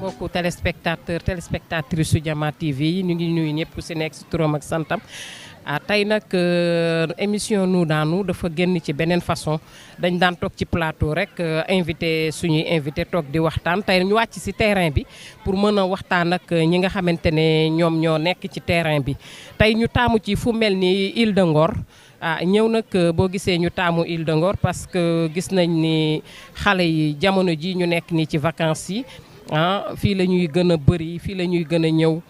mbokku téléspectatrice su Diama TV yi ñu ngi nuyu ñëpp ku si nekk si turam ak santam tey nag émission Nous dans Nous dafa génn ci beneen façon dañ daan toog ci plateau rek invité suñuy invité toog di waxtaan tey ñu wàcc si terrain bi pour mën a waxtaan ak ñi nga xamante ne ñoom ñoo nekk ci terrain bi tey ñu taamu ci fu mel ni Île de Ngor. ñëw nag boo gisee ñu taamu Île de Ngor parce que gis nañ ni xale yi jamono ji ñu nekk nii ci vacances yi fii la ñuy gën a bëri fii la ñuy gën a ñëw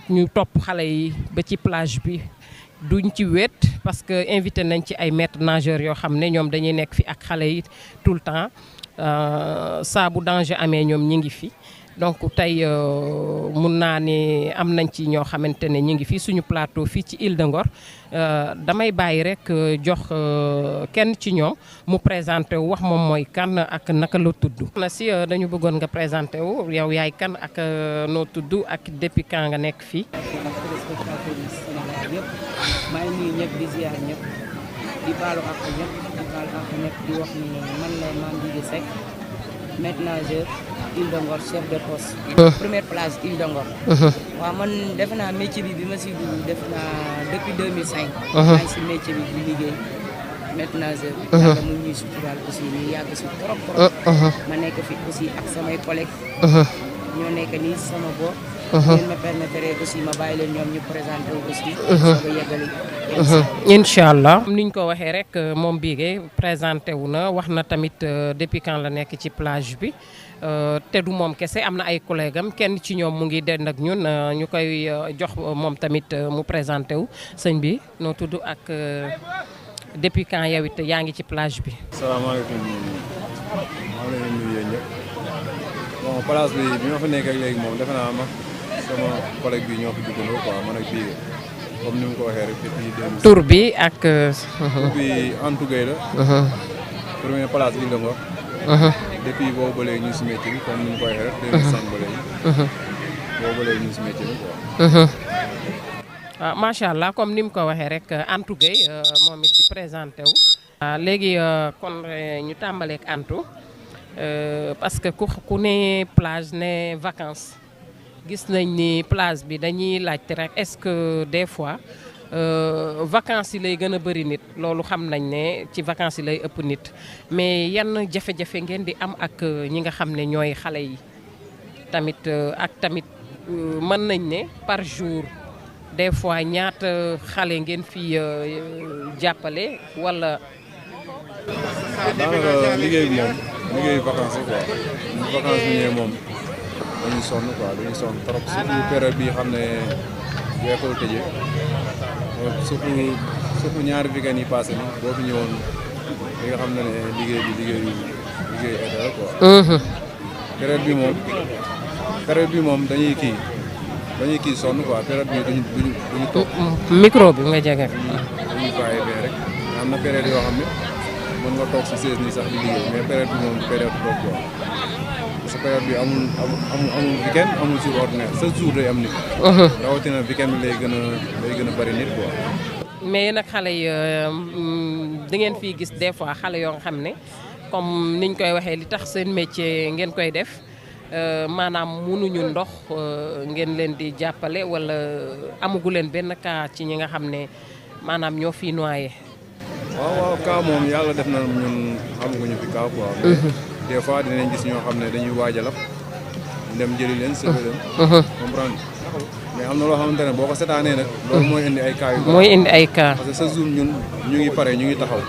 ñu topp xale yi ba ci plage bi duñ ci wéet parce que invité nañ ci ay maîtres nageurs yoo xam ne ñoom dañuy nekk fi ak xale yi tout le temps saa bu danger amee ñoom ñi ngi fi. donc tey mun naa ne am nañ ci ñoo xamante ne ñu ngi fii suñu plateau fii ci Île de Ngor damay bàyyi rek jox kenn ci ñoom mu présenté wu wax moom mooy kan ak naka la tudd. na si dañu bëggoon nga présenté wu yow yaay kan ak noo tudd ak depuis quand nga nekk fii. maa ngi nuyu ñëpp di ziar ñëpp di baalu ak ñëpp di baalu ak ñëpp di wax ni man la Mame Djily Seck maître nageur Île de Ngor chef de poste. première plage Île de Ngor. waaw man defe naa métier bi ma si dugg def naa depuis 2005. maa ngi si métier bi di liggéey maître nageur. yàlla mu ñuy suturaal aussi ñu yàgg si trop trop. ma nekk fi aussi ak samay collègues. ñoo nekk nii sama bopp. ngeen ma permettre aussi ma bàyyi leen ñoom ñu présenté wu aussi. soo ko yeggali. incha allah ni ñu ko waxee rek moom Bigué présenté wu na wax na tamit depuis quand la nekk ci plage bi te du moom kese am na ay collègues am kenn ci ñoom mu ngi dend ak ñun ñu koy jox moom tamit mu présenté wu sëñ bi noo tudd ak depuis quand yow it yaa ngi ci plage bi. salaamaaleykum maa ngi leen di nuyu yéen ñëpp bon plage bi ma fa nekk ak léegi moom defe naa ma sama collègue bi ñoo fi duggandoo quoi man ak Bigué. comme ni mu ko waxee rek depuis 2000. tur bi ak. tur bi Antou Gueye la. première place Île de Ngor. depuis boobu ba léegi ñu ngi si métier bi comme ni mu ko waxee rek 2005 ba léegi. boobu ba léegi ñu ngi si métier bi quoi. macha allah comme ni mu ko waxee rek Antou Gueye moom it di présenté wu. léegi kon ñu tàmbaleeg Antou parce que ku ne plage ne vacances. gis nañ ni plage bi dañuy laajte rek est-ce que des fois vacances yi lay gën a bëri nit loolu xam nañ ne ci vacances yi lay ëpp nit mais yan jafe-jafe ngeen di am ak ñi nga xam ne ñooy xale yi tamit ak tamit mën nañ ne par jour des fois ñaata xale ngeen fi jàppale walla. daanaka liggéey bi moom liggéey vacances quoi vacances bi ñëwee moom. dañuy sonn quoi dañuy sonn trop surtout période bi xam ne bu école tëjee surtout ñaari week-end yi passé ni boo fi ñëwoon li nga xam ne liggéey état la quoi. période bi moom dañuy kii sonn quoi période bi duñu toog. micro bi nga jege. dañuy bàyyi bee rek am na période yoo xam ne mën nga toog si 16 nii sax di liggéey mais période bi moom période toog quoi. parce que période bi amul weekend amul jour ordinaire chaque jour day am nit. rawatina weekend bi lay gën a bari nit quoi. mais nag xale yi da ngeen fiy gis des fois xale yoo nga xam ne comme niñ koy waxee li tax seen métier ngeen koy def maanaam mënuñu ndox ngeen leen di jàppale wala amagu leen benn cas ci ñi nga xam ne maanaam ñoo fi noyé. waaw cas moom yàlla def na ñun amaguñu fi cas quoi. des fois dinañ gis ñoo xam ne dañuy waaj a lab dem jëli leen sauver leen. comprendre mais am na loo xamante ne boo ko seetaanee nag. loolu mooy indi ay cas yu mooy indi ay cas. parce que chaque jour ñun ñu ngi pare ñu ngi taxaw.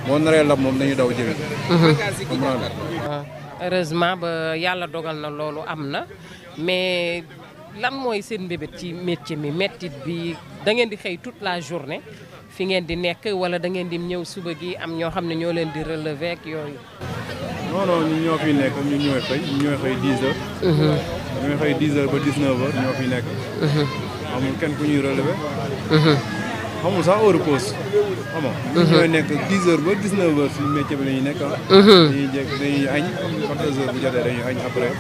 moo naree lab moom dañuy daw jëli. comprendre. heureusement ba yàlla dogal na loolu am na mais lan mooy seen mbébét ci métier mi mettit bi da ngeen di xëy toute la journée fi ngeen di nekk wala da ngeen di ñëw suba gi am ñoo xam ne ñoo leen di relever ak yooyu. non ñun ñoo fiy nekk ñun ñooy xëy 10 heures. ñooy xëy 10 heures ba 19 heures ñoo fiy nekk. amul kenn ku ñuy relever. amul sax heure pause xam nga. ñun ñooy nekk 10 heures ba 19 heures si métier bi la ñuy nekk dañuy añ 14 heures bu jotee dañuy añ après.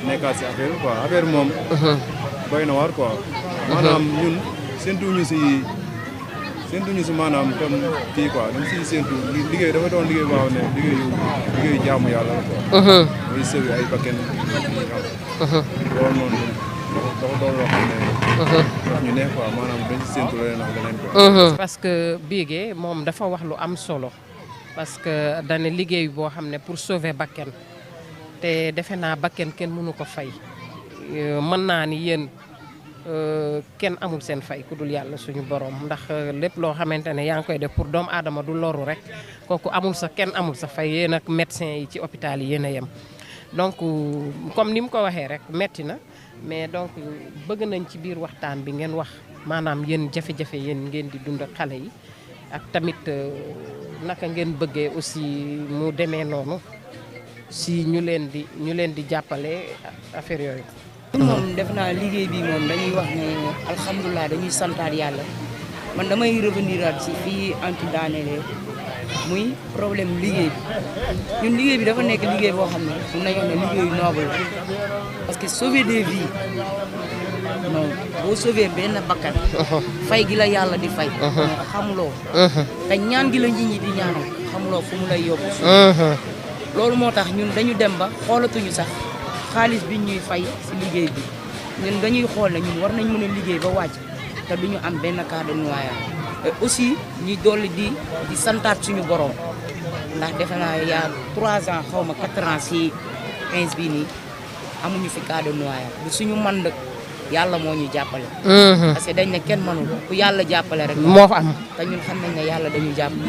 nekkaat si affaire bi quoi affaire bi moom. doy na waar quoi. maanaam ñun séntuwuñu si séntuñu si maanaam comme kii quoi dañ siy séntu liggéey dafa doon liggéey boo xam ne liggéeyu jaamu yàlla la quoi. muy sëbi ay bakken loolu noonu dafa doon loo xam ne ñu neex quoi maanaam dañ si séntu leneen ak leneen quoi. parce que Bigué moom dafa wax lu am solo parce que dana liggéey boo xam ne pour sauver bakken te defe naa bakken kenn mënu ko fay mën naa ni yéen kenn amul seen fay ku dul yàlla suñu borom ndax lépp loo xamante ne yaa ngi koy def pour doomu aadama du loru rek kooku amul sa kenn amul sa fay yéen ak médecin yi ci hôpital yi yéen a yem. donc comme ni mu ko waxee rek metti na mais donc bëgg nañ ci biir waxtaan bi ngeen wax maanaam yéen jafe-jafe yéen ngeen di dund ak xale yi ak tamit naka ngeen bëggee aussi mu demee noonu si ñu leen di jàppale affaire yooyu. moom def naa liggéey bi moom dañuy wax ne alhamdulilah dañuy santaat yàlla man damay revenir at si fii anti daanelee muy problème liggéey bi ñun liggéey bi dafa nekk liggéey boo xam ne mun nañu wax ne liggéeyu noble la parce que sauver des vies non boo sauver benn bakkan fay gi la yàlla di fay xamuloo te ñaan gi la nit ñi di ñaanal xamuloo fu mu lay yóbbu loolu moo tax ñun dañu dem ba xoolatuñu sax xaalis bi ñuy fay si liggéey bi ñun dañuy xool ne ñun war nañ mën a liggéey ba wàcc te duñu am benn cas de noyade et aussi ñuy dolli di santaat suñu borom ndax defe naa yaa 3 ans xaw ma 4 ans si 15 bii nii amuñu fi cas de noyade du suñu man dëkk yàlla moo ñu jàppale. parce que dañ ne kenn mënul ku yàlla jàppale rek. moo fa am te ñun xam nañ ne yàlla dañu jàppale.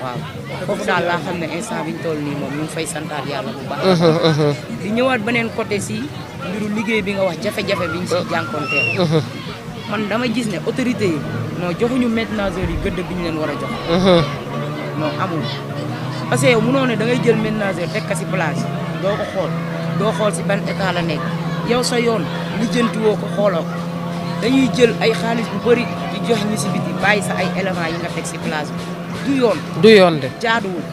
waaw foofu daal laa xam ne instant bi ñu toll nii moom ñu ngi fay santaat yàlla bu baax. di ñëwaat beneen côté si mbiru liggéey bi nga wax jafe-jafe bi ñu siy jànkonteel. man dama gis ne autorité yi non joxuñu ménageurs yi gëdd bi ñu leen war a jox. non amul parce que yow mënoo ne da ngay jël ménageur teg ka si place doo ko xool doo xool si ban état la nekk yow sa yoon lijjanti woo ko xooloo ko dañuy jël ay xaalis bu bëri di jox ñi si biti bàyyi sa ay éléments yi nga teg si place bi du yoon de jaaduwul.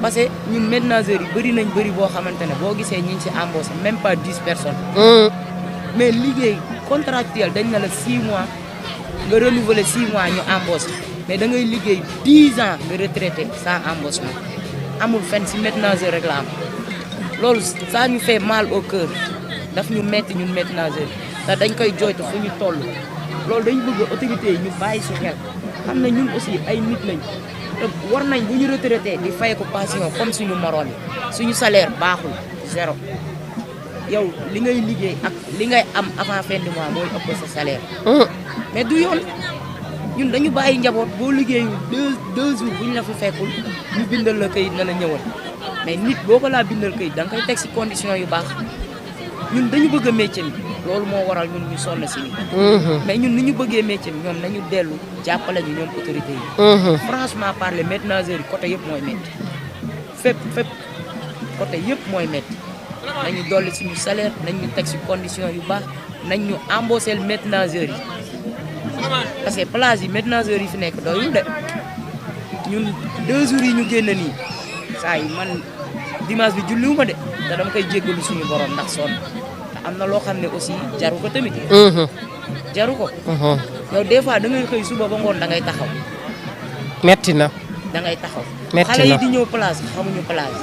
parce que ñun ménageurs yi bëri nañ bëri boo xamante ne boo gisee ñi ci embauché même pas 10 personnes. mais liggéey contractuel dañ na la 6 mois nga renouveler 6 mois ñu embauché mais da ngay liggéey 10 ans nga retraité sans embauchement amul fenn si ménageur rek la am loolu ça ñu fait mal au cœur daf ñu metti ñun ménageurs te dañ koy jooytu fu ñu toll loolu dañu bëgg autorités yi ñu bàyyi si xel xam na ñun aussi ay nit lañ te war nañ bu ñu retraité di fay ko pension comme suñu moroom yi suñu salaire baaxul 0 yow li ngay liggéey ak li ngay am avant fin du mois mooy ëpp sa salaire. mais du yoon ñun dañu bàyyi njaboot boo liggéeyu 2 jours bu ñu la fi fekkul ñu bindal la kayit na la ñëwal mais nit boo ko laa bindal kayit da nga koy teg si condition yu baax ñun dañu bëgg a métier mi loolu moo waral ñun ñu sonn si ni mais ñun ni ñu bëggee métier mi ñoom nañu dellu jàppale ñu ñoom autorité yi. franchement parler ménageurs yi côté yëpp mooy métti fépp côté yëpp mooy métti. nañu dolli suñu salaire nañ ñu teg si condition yu baax nañ ñu embauché ménageurs yi parce que place yi ménageurs yi fi nekk doyul de ñun 2 jours yi ñu génn nii saa yi man dimanche bi julliwuma de te dama koy jéggalu suñu borom ndax sonn te am na loo xam ne aussi jaru ko tamit. jaru ko. yow des fois da ngay xëy suba ba ngoon da ngay taxaw. metti na. da ngay taxaw. metti na xale yi di ñëw place xamuñu place.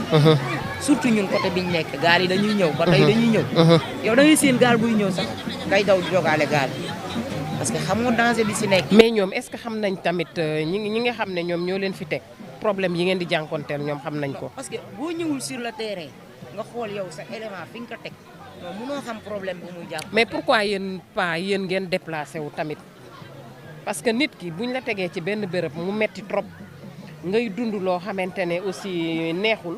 surtout ñun côté biñ nekk gaal yi dañuy ñëw ba tey dañuy ñëw. yow da ngay seen gaal buy ñëw sax ngay daw jogaale gaal parce que xamoo danger bi si nekk. mais ñoom est-ce que xam nañ tamit ñi nga xam ne ñoom ñoo leen fi teg problème yi ngeen di jànkonteel ñoom xam nañ ko. parce que boo ñëwul sur le terrain nga xool yow sa élément fi nga ko teg non mënoo xam problème bu muy jàpp. mais pourquoi yéen ngeen déplacé wu tamit parce que nit ki buñ la tegee ci benn béréb mu metti trop ngay dund loo xamante ne aussi neexul.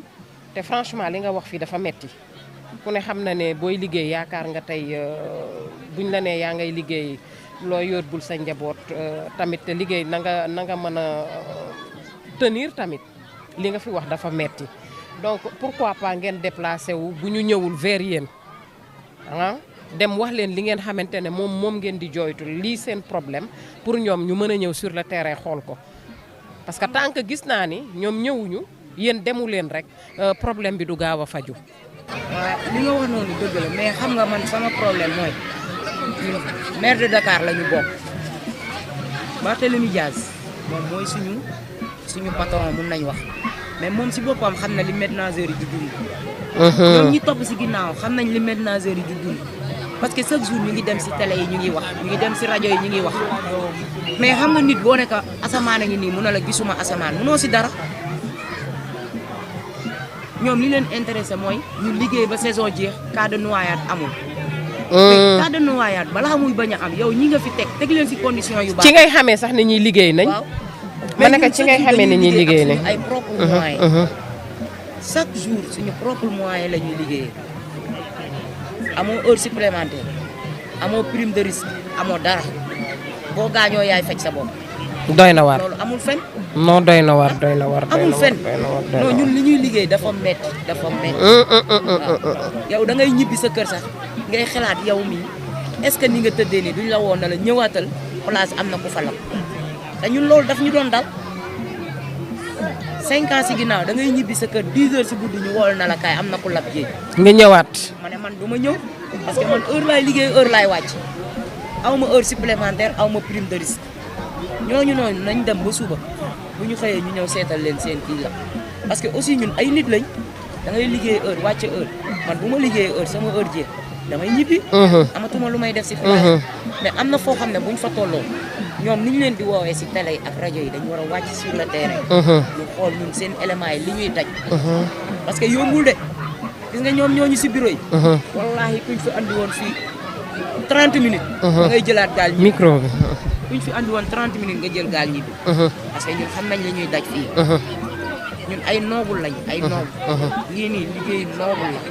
te franchement li nga wax fii dafa metti ku ne xam na ne booy liggéey yaakaar nga tey buñ la nee yaa ngay liggéey loo yóbbul sa njaboot tamit te liggéey na nga mën a tenir tamit li nga fi wax dafa metti donc pourquoi pas ngeen déplacé wu bu ñu ñëwul vers yéen dem wax leen li ngeen xamante ne moom ngeen di jooytu lii seen problème pour ñoom ñu mën a ñëw sur le terrain xool ko parce que tant que gis naa ni ñoom ñëwuñu yéen demu leen rek problème bi du gaaw a faju. waaw li nga wax noonu dëgg la mais xam nga man sama problème mooy maire de Dakar la ñu bokk Barthélémy Dias moom mooy suñu patron mun nañ wax mais moom si boppam xam na li ménageurs yi di dund. ñoom ñi topp si ginnaaw xam nañ li ménageurs yi di dund parce que chaque jour ñu ngi dem si télé yi ñu ngi wax ñu ngi dem si rajo yi ñu ngi wax mais xam nga nit boo nekk asamaan a ngi nii mun na la gisuma asamaan munoo si dara ñoom li leen intéressé mooy ñu liggéey ba saison jeex cas de noyade amul. mais cas de noyade balaa muy bañ a am yow ñi nga fi teg leen si condition yu baax. ci ngay xamee sax ni ñuy liggéey nañ. waaw ma ne ko ci ngay xamee ni ñuy liggéey nañ. ay propre moyen chaque jour suñu propre moyen la ñuy liggéeyee amoo heure supplémentaire amoo prime de risque amoo dara boo gaañoo yaay faj sa bopp. doy na waar loolu amul fen. non doy na waar doy na waar. amul fen non ñun li ñuy liggéey dafa métti dafa métti. yow da ngay ñibbi sa kër sax ngay xalaat yow mii est-ce que ni nga tëddee nii duñ la woon na la ñëwaatal place am na ku fa lakk te ñun loolu daf ñu doon dal 5 ans si ginnaaw da ngay ñibbi sa kër 10 heures si guddi ñu wool na la kaay am na ku lakk géej. nga ñëwaat. ma ne man du ma ñëw parce que man heure laay liggéey heure laay wàcc aw ma heure supplémentaire aw ma prime de risque. ñooñu noonu nañ dem ba suba bu ñu xëyee ñu ñëw seetal leen seen kii la parce que aussi ñun ay nit lañ da ngay liggéey heure wàcc heure man bu ma liggéey heure sama heure jeex damay ñibbi. amatuma lu may def si village mais am na foo xam ne buñ fa tolloo ñoom ni ñu leen di woowee si télé yi ak rajo yi dañu war a wàcc sur le terrain. ñu xool ñun seen éléments yi li ñuy daj. parce que yombul de gis nga ñoom ñooñu si bureau yi. wallaahi kuñ fi andi woon fii 30 minutes. da ngay jëlaat gaal ñibbi micro bi. kuñ fi andi woon 30 minutes nga jël gaal ñibbi. parce que ñun xam nañ li ñuy daj fii. ñun ay noobul lañ ay noobul. lii nii liggéey noobul la.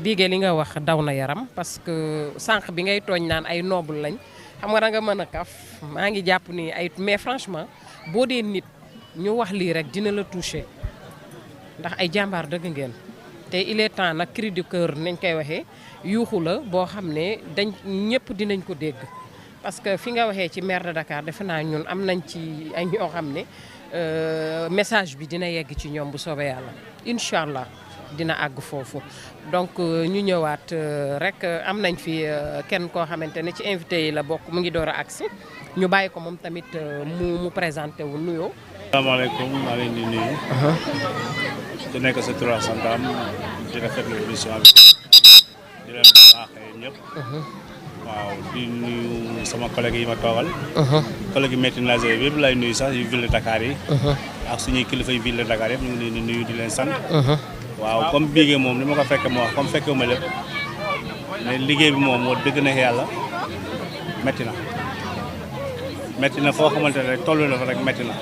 Bigué li nga wax daw na yaram parce que sànq bi ngay tooñ naan ay noble lañ xam nga da nga mën a kaf maa ngi jàpp ni ay mais franchement boo dee nit ñu wax lii rek dina la toucher ndax ay jàmbaar dëgg ngeen te il est temps nag cri du cœur nañ koy waxee yuuxu la boo xam ne dañ ñëpp dinañ ko dégg parce que fi nga waxee ci maire de Dakar defe naa ñun am nañ ci ay ñoo xam ne message bi dina yegg ci ñoom bu soobee yàlla incha allah dina àgg foofu donc ñu ñëwaat rek am nañ fi kenn koo xamante ne ci invité yi la bokk mu ngi door a agsi ñu bàyyi ko moom tamit mu présenté wu nuyoo. asalaamaaleykum maa leen di nuyu. di nekk sa tur ak santam di rafetlu émission bi di leen baaxee ñëpp. waaw di nuyu sama collègue yi ma toogal. collègue yi métnageurs yi yëpp lay nuyu sax yu ville de Dakar yi. ak suñuy kilifa yu ville de Dakar yëpp ñu ngi leen di nuyu di leen sant. waaw comme Bigué moom ni ma ko fekkee ma wax comme fekkee ma lépp mais liggéey bi moom moo dëgg na yàlla métti na. métti na foo xamante ne rek toll na fa rek métti na.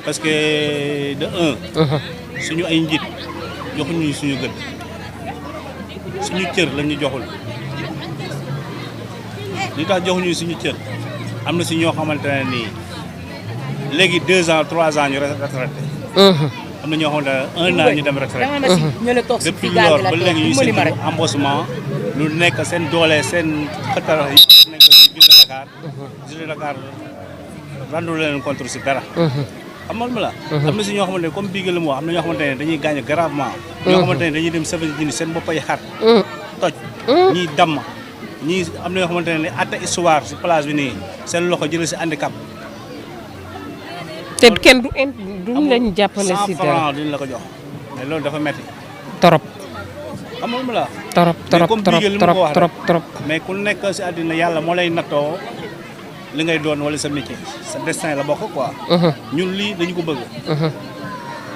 parce que de suñu ay njiit joxuñu suñu gëdd suñu cër lañ ñu joxul li tax joxuñu suñu cër am na si ñoo xamante ne nii léegi 2 ans 3 ans ñu retraité. am na ñoo xamante ne 1 an ñu dem retraité. depuis lors ba léegi ñu seen embauchement lu nekk seen doole seen xëttar yi nekk si ville de Dakar. ville de Dakar rendu leen contre si dara. xam nga la. am na si ñoo xamante ne comme Bigué la mu wax am na ñoo xamante ne dañuy gaañ gravement. ñoo xamante ne dañuy dem service d'hygiène seen bopp ay xar. toj ñiy damm ñii am na ñoo xamante ne atte histoire si place bi nii seen loxo jëlee si handicap. te kenn duñ lañ jàppale si dara 100 francs duñ la ko jox mais loolu dafa metti torop xam nga la. torop torop torop torop mais ku nekk si àddina yàlla moo lay nattoo li ngay doon wala sa métier sa destin la bokk quoi. ñun lii dañu ko bëgg.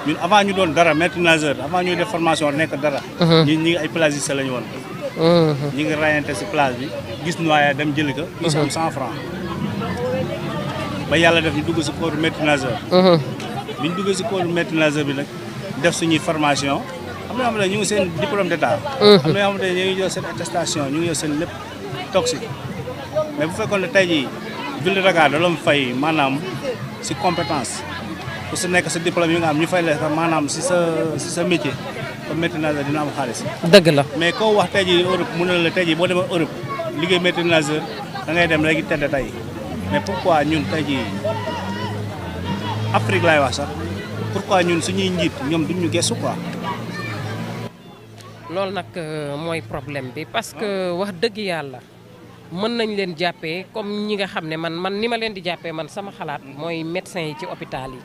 ñun avant ñu doon dara maître nageur avant ñuy def formation nekk dara. ñi ngi ay plagistes la ñu woon. ñi ngi rayante si plage bi gis noyade dem jëli ko. ñu si am 100 francs ba yàlla def ñu dugg si corps maître nageur. bi ñu duggee si corps maître nageur bi nag def suñuy formation am na yoo xam ne ñu ngi seen diplôme d'état. am na yoo xam ne ñu ngi jël seen attestation ñu ngi jël seen lépp toog si mais bu fekkoon ne tey jii ville de Dakar da doon fay maanaam si compétence ku si nekk sa diplôme yi nga am ñu fay la maanaam si sa métier comme maître nageur dina am xaalis. dëgg la mais koo wax tey jii Europe mu ne la tey jii boo demee Europe liggéey maître nageur da ngay dem léegi tedd tey mais pourquoi ñun tey jii Afrique laay wax sax pourquoi ñun suñuy njiit ñoom duñ ñu gëstu quoi. loolu nag mooy problème bi parce que wax dëgg yàlla mën nañ leen jàppee comme ñi nga xam ne man ni ma leen di jàppee man sama xalaat mooy médecin yi ci hôpital yi.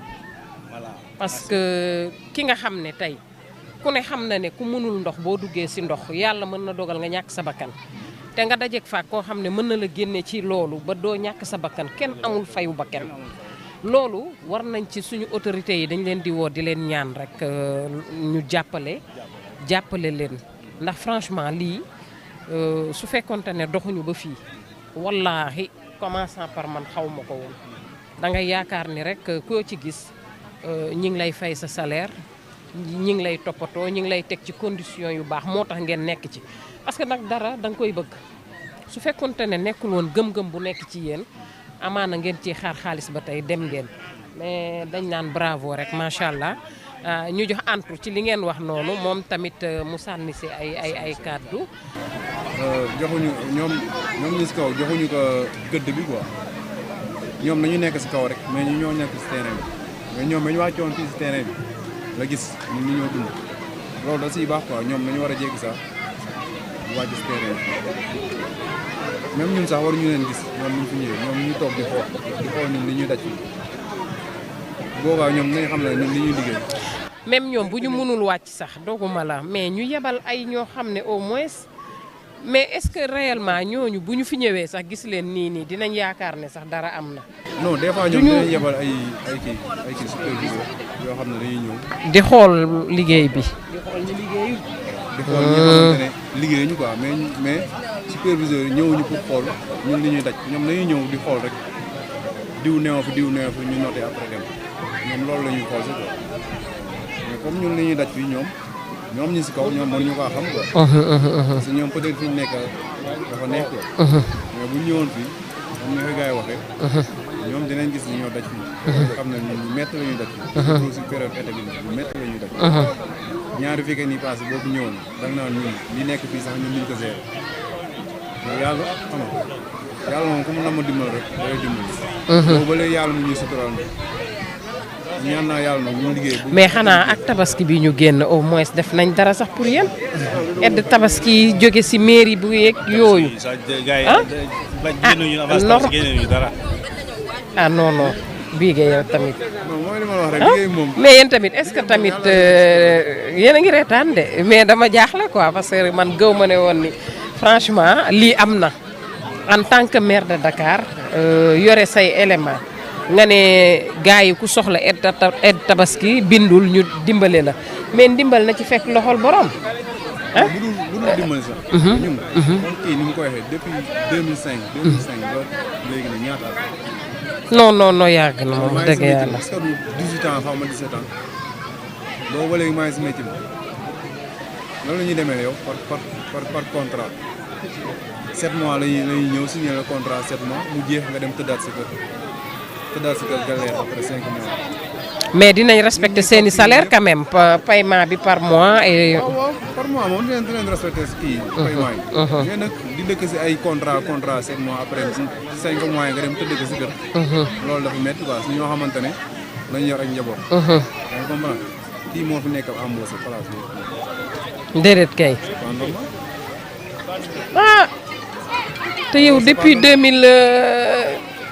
voilà parce que ki nga xam ne tey ku ne xam na ne ku mënul ndox boo duggee si ndox yàlla mën na dogal nga ñàkk sa bakkan te nga dajeeg faak koo xam ne mën na la génne ci loolu ba doo ñàkk sa bakkan kenn amul fayu bakkan loolu war nañ ci suñu autorités yi dañ leen di woo di leen ñaan rek ñu jàppale leen ndax franchement lii su fekkonte ne doxuñu ba fii wallaahi commençant par man xaw ma ko woon da ngay yaakaar ni rek koo ci gis ñi ngi lay fay sa salaire ñi ngi lay toppatoo ñi ngi lay teg ci condition yu baax moo tax ngeen nekk ci parce que nag dara da nga koy bëgg su fekkonte ne nekkul woon gëm-gëm bu nekk ci yéen amaana ngeen ci xaar xaalis ba tey dem ngeen mais dañ naan bravo rek macha allah ñu jox antu ci li ngeen wax noonu moom tamit mu sànni si ay kàddu. joxuñu ñoom ñu si kaw joxuñu ko gëdd bi quoi ñoom nañu nekk si kaw rek mais ñu ñoo nekk si terrain bi mais ñoom dañu wàccoon fii si terrain bi la gis ñun ñu ñoo dund loolu da siy baax quoi ñoom nañu war a jéggi sax wàcc si terrain bi même ñun sax waruñu leen gis ñoom ñu fi ñëwee ñoom ñu toog di xool ñun li ñuy daj fii boobaa ñoom nañu xam ne ñun li ñuy liggéey. même ñoom bu ñu mënul wàcc sax doguma la mais ñu yebal ay ñoo xam ne au moins mais est-ce que réellement ñooñu bu ñu fi ñëwee sax gis leen nii dinañ yaakaar ne sax dara am na. non des fois ñoom dinañ yebal ay kii superviseur yoo xam ne dañuy ñëw. di xool liggéey bi. di xool ñi nga xamante ne liggéey ñu quoi mais superviseur yi ñëwuñu pour xool ñun li ñuy daj ñoom dañuy ñëw di xool rek diw neew fi ñu noté après dem ñoom loolu la ñuy xool si quoi mais comme ñun li ñuy daj fii ñoom ñi si kaw ñoom mënuñu ko xam quoi. parce que ñoom peut-être fi ñu nekk dafa neex quoi. mais bu ñu ñëwoon fii comme ni ko gars yi waxee. ñoom dinañ gis ni ñoo daj fii. xam ne ñu métti la ñuy daj fii. surtout si période été bi lu métti la ñuy daj. ñaari week-end yi passé boo fi ñëwoon da nga naan ñun li nekk fii sax ñun ñu ko gérer mais yàlla xam nga yàlla moom ku mu nama dimbal rek da lay dimbali. boobu ba léegi yàlla mu ñuy suturaal ñaan naa yàlla nag ñu liggéey. mais xanaa ak tabaski bi ñu génn au moins def nañ dara sax pour yéen. aide tabaski jóge si mairie bu yeeg yooyu. ah dara. ah non non bii nga yow tamit. non mooy li ma wax rek liggéey moom. mais yéen tamit est-ce que tamit yéen a ngi reetaan de mais dama jaaxle quoi parce que man gëw ma ne woon ni franchement lii am na en tant que maire de Dakar yore say éléments. nga ne gars yi ku soxla aide tabaski bindul ñu dimbale la mais ndimbal na ci fekk loxol borom ah. bu dul dimbali sax. ñun. comme kii ni mu ko waxee depuis 2005 ba léegi nag ñaata at. non yàgg na moom dëgg yàlla. est-ce que du 18 ans xaw ma 17 ans boobu ba léegi maa ngi si métier bi loolu la ñuy demee yow par contrat 7 mois la ñuy ñëw signé le contrat 7 mois mu jeex nga dem tëddaat si kër. mais dinañ respecter seeni salaire quand même paiement bi par mois et. waaw par mois moom dinañ respecter kii paiement yi. mais nag di dëkk si ay contrat 7 mois après 5 mois yi nga dem tëdd ko si kër. loolu dafa métti quoi si ñoo xamante ne dañu yor ak njaboot. yaa ngi comprendre kii moo fi nekk embauché place bi. déedéet kay. ah te yow depuis 2000.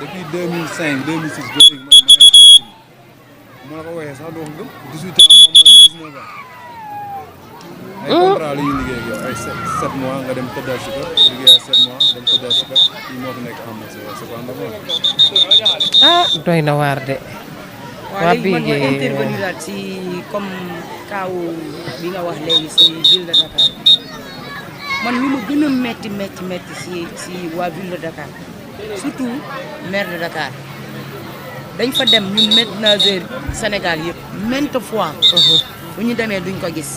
depuis 2005 2006 ba léegi ma la ko waxee sax doo ko gëm 18 ans xaw ma 19 ans. ay contrat la ñuy liggéey ak yow ay 7 mois nga dem tëddaat si kër liggéey ak 7 mois dem tëddaat si kër kii moo fi nekk embauché c'est pas normal. ah doy na waar de. waa léegi man ma intervenir daal si comme kaaw bi nga wax léegi si ville de Dakar man li ma gën a métti si waa ville de Dakar. surtout maire de Dakar dañ fa dem ñun maîtres nageurs Sénégal yëpp maintes fois. bu ñu demee duñ ko gis.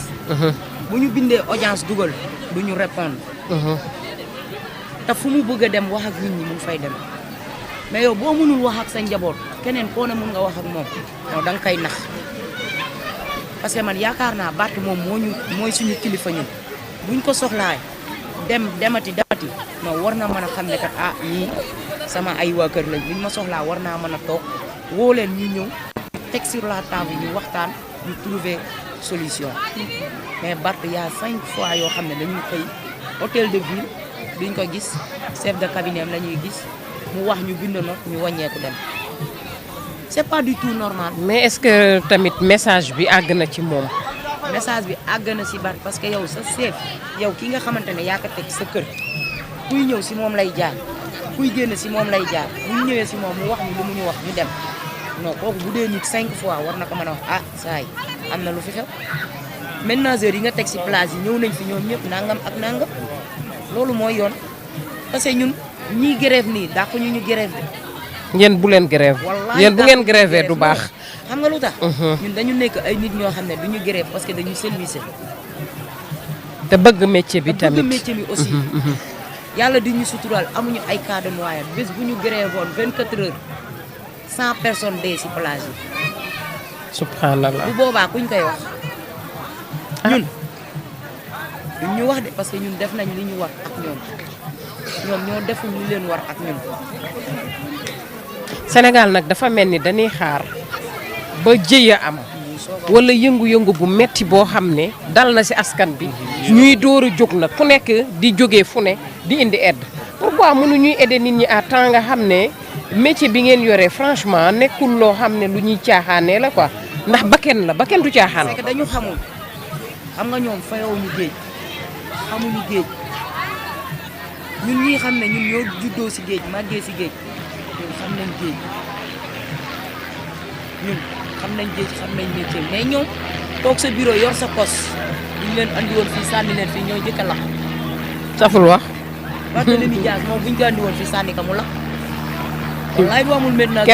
bu ñu bindee audience dugal duñu répondre. te fu mu bëgg a dem wax ak nit ñi mu fay dem mais yow boo mënul wax ak sa njaboot keneen koo ne mën nga wax ak moom non da nga koy nax parce que man yaakaar naa Barth moom mooy suñu kilifa ñun buñ ko soxlaay demati non war na mën a xam ne kat ah ñii sama ay waa kër lañ buñ ma soxlaa war naa mën a toog woo leen ñu ñëw teg sur la table ñu waxtaan ñu trouver solution mais Barth y a 5 fois yoo xam ne dañuy xëy hôtel de ville duñ ko gis chef de cabinet am la ñuy gis mu wax ñu bind note ñu wàññeeku dem c'est pas du tout normal. mais est-ce que tamit message bi àgg na ci moom. message bi àgg na si baat parce que yow sa chef yow ki nga xamante ne yaa ko teg sa kër kuy ñëw si moom lay jaar kuy génn si moom lay jaar bu ñu ñëwee si moom mu wax ñu lu mu ñu wax ñu dem non kooku bu dee nit 5 fois war na ko mën a wax ah saa yi am na lu fi xew ménageurs yi nga teg si place yi ñëw nañ fi ñoom ñëpp nangam ak nangam loolu mooy yoon parce que ñun ñiy grève nii dàq ñu grève de. yéen bu leen grève yéen bu ngeen grève du baax. xam nga lu tax. ñun dañu nekk ay nit ñoo xam ne duñu grève parce que dañu service. te bëgg métier bi tamit bëgg métier bi aussi. yàlla di ñu suturaal amuñu ay cas de noyade bés bu ñu grève woon 24 heures 100 personnes dee si plage yi. subhanallah bu boobaa kuñ koy wax. ñun duñ ñu wax de parce que ñun def nañ li ñu war ak ñoom ñoo deful li leen war ak ñun. Sénégal nag dafa mel ni dañuy xaar ba jëya am wala yëngu-yëngu bu metti boo xam ne dal na ci askan bi ñuy door a jóg nag ku nekk di jógee fu ne di indi aide pourquoi mënuñuy aider nit ñi à temps nga xam ne métier bi ngeen yore franchement nekkul loo xam ne lu ñuy caaxaanee la quoi ndax bakken du caaxaan. c'est que dañu xamul xam nga ñoom fayowuñu géej xamuñu géej ñun ñii xam ne ñun ñoo juddoo ci géej màggee ci géej ñun xam nañ géej ñun xam nañ géej xam nañ métier mais ñoom toog sa bureau yor sa kos duñ leen andi woon fii sànni leen fii ñoo jëkk a lakk. saful wax. Barthélémy Dias moom buñ ko andi woon fii sànni ka mu lakk. wallaay bu amul maintenant.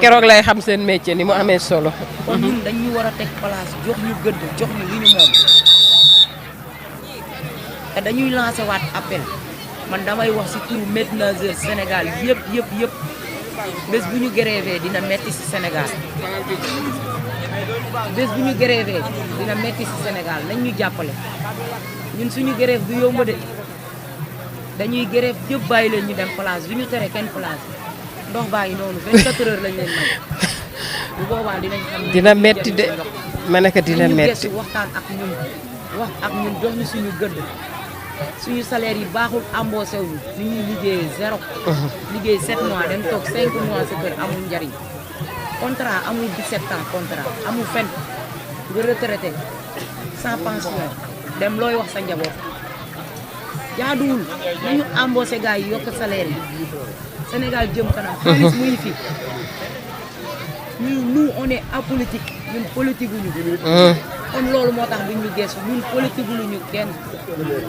keroog lay xam seen métier ni mu amee solo. kon ñun dañ ñu war a teg place jox ñu gëdd jox ñu li ñu moom te dañuy lancé waat appel man damay wax ci turu ménageurs Sénégal yëpp bés bu ñu grévé dina metti ci Sénégal bés bu ñu grévé dina metti ci Sénégal nañ ñu jàppale ñun suñu grève du yomb de dañuy grève yëpp bàyyi leen ñu dem place du ñu tere kenn place ndox baa ngi noonu 24 heures lañ leen may bu boobaa dinañ xam dina metti de ma ne ko dina metti waxtaan ak ñun wax ak ñun jox ñu suñu gëdd suñu salaire yi baaxul embauché wu ñu ñuy liggéeyee 0. liggéey 7 mois dem toog 5 mois sa kër amul njariñ contrat amul 17 ans contrat amul fen nga retraité sans pension dem looy wax sa njaboot jaaduwul nañu embauché gars yi yokk salaire yi Sénégal jëm kanam xaalis muy fi nous on est apolitique ñun politique gu ñu kon loolu moo tax duñ ñu geesu ñun politique lu ñu kenn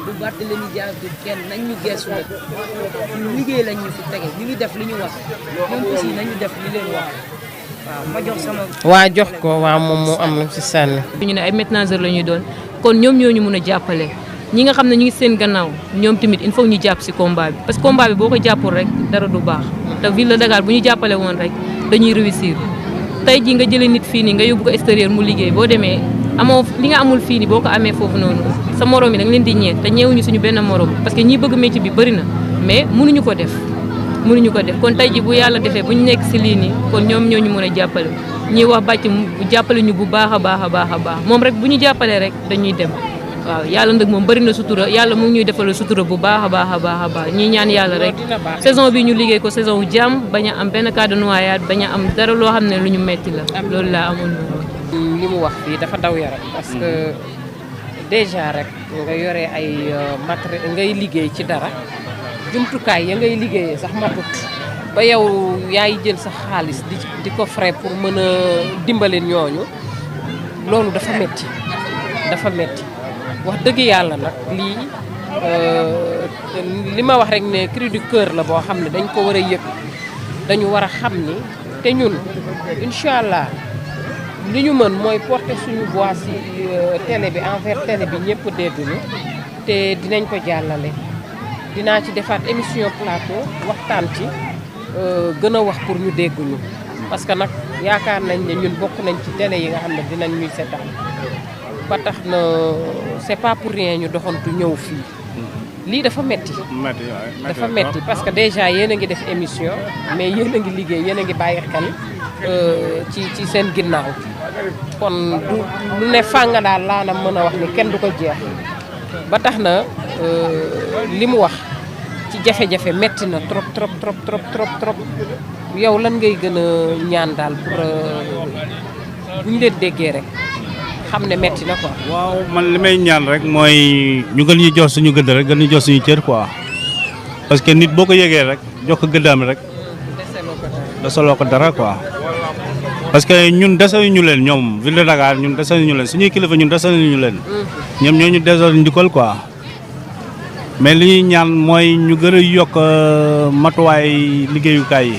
du Barthélémy Dias du kenn nañ ñu geesu rek ñu liggéey lañ ñu fi tege ñu ngi def li ñu wax ñoom aussi nañu def li leen wax waaw ma jox sama. waa jox ko waaw moom moo am lu ci sànni. ñu ne ay ménageurs la ñuy doon kon ñoom ñoo ñu mun a jàppale ñi nga xam ne ñu ngi seen gannaaw ñoom tamit il faut ñu jàpp ci combat bi parce que combat bi boo ko jàppul rek dara du baax te ville de Dakar bu ñu jàppale woon rek dañuy réussir tey jii nga jëlee nit fii nii nga yóbbu ko extérieur mu liggéey boo demee amoo li nga amul fii nii boo ko amee foofu noonu sa morom yi da nga leen di ñeent te ñeewuñu suñu benn morom parce que ñi bëgg métier bi bëri na mais mënuñu ko def kon tey jii bu yàlla defee bu ñu nekk ci lii nii kon ñoom ñoo ñu mën a jàppale ñiy wax bàcc mu jàppale ñu bu baax a baax moom rek bu ñu jàppalee rek dañuy dem waaw yàlla nag moom bëri na sutura yàlla mu ngi ñuy defal sutura bu baax a baax ñuy ñaan yàlla rek saison bi ñu liggéey ko saison wu jàmm bañ a am benn cas de noyade bañ a am dara loo xam ne lu ñu metti la loolu laa amoon li mu wax fii dafa daw yaram parce que déjà rek nga yore ay matériel ngay liggéey ci dara jumtukaay ya ngay liggéeyee sax matut ba yow yaay jël sa xaalis di ko frais pour mën a dimbale ñooñu loolu dafa metti wax dëgg yàlla nag lii li ma wax rek ne cri du cœur la boo xam ne dañ ko war a yëg dañu war a xam ni te ñun incha allah li ñu mën mooy porter suñu voix ci télé bi envers télé bi ñëpp dégguñu te dinañ ko jàllale dinaa ci defaat émission plateau waxtaan ci gën a wax pour ñu dégguñu parce que nag yaakaar nañ ne ñun bokk nañ ci télé yi nga xam ne dinañ ñuy seetaan ba tax na c'est pas pour rien ñu doxantu ñëw fii lii dafa metti dafa metti parce que déjà yéen a ngi def émission mais yéen a ngi liggéey yéen a ngi bàyyi xel ci seen ginnaaw kon lu ne fànga daal laa na mën a wax ni kenn du ko jeex ba tax na li mu wax ci jafe-jafe metti na trop trop trop trop trop trop yow lan ngay gën a ñaan daal pour bu ñu leen déggee rek xam ne metti na quoi. waaw man li may ñaan rek mooy ñu gën ñu jox suñu gëdd rek gën ñu jox suñu cër quoi parce que nit boo ko yëgee rek jox ko gëddaam rek desaloo ko dara quoi parce que ñun desaluñu leen ñoom ville de Dakar ñun desaluñu leen suñuy kilifa ñun desaluñu leen ñoom ñoo ñu desal njukkal quoi mais li ñuy ñaan mooy ñu gën a yokk matuwaay liggéeyukaay yi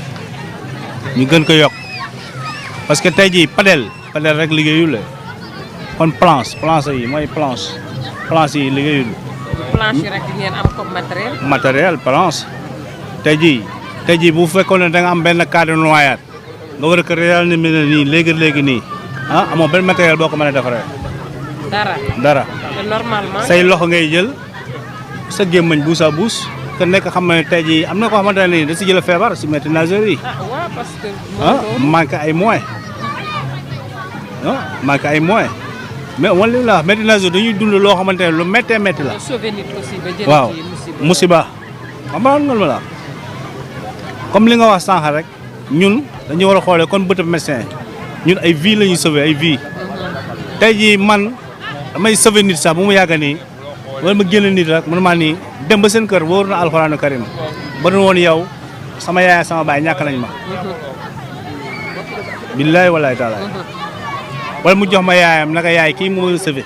ñu gën ko yokk parce que tey jii padel rek liggéeyul la kon planche yi mooy planche yi liggéeyul. planche yi rek ngeen am comme matériel. matériel planche tey jii bu fekkoon ne da nga am benn cas de noyade nga war a ko réaliser nii léegi nii ah amoo benn matériel boo ko mën a defaree. dara. te normalement. say loxo ngay jël sa gémmañ buus a buus te nekk xam ne tey jii am na koo xamante ne nii da si jël feebar si maîtres nageurs yi. waaw parce que. manqué ay moyens manqué ay moyens. mais wan li la wax maîtres nageurs dañuy dund loo xamante ne lu méttee métti la. sauver nit aussi ba jëlee waaw musiba xam nga ma la comme li nga wax sànq rek ñun dañu war a xoolee kon bëtëb médecin ñun ay vie la ñuy sauver ay vie tey jii man damay sauver nit sax bu mu yàgg nii wala ma génn nit rek man maa nii dem ba seen kër wóor na alxuraanu karim ba doon woon yow sama yaay sama baay ñàkk nañ ma billaay walaay taala wala mu jox ma yaayam naka yaay kii moo ma sauvé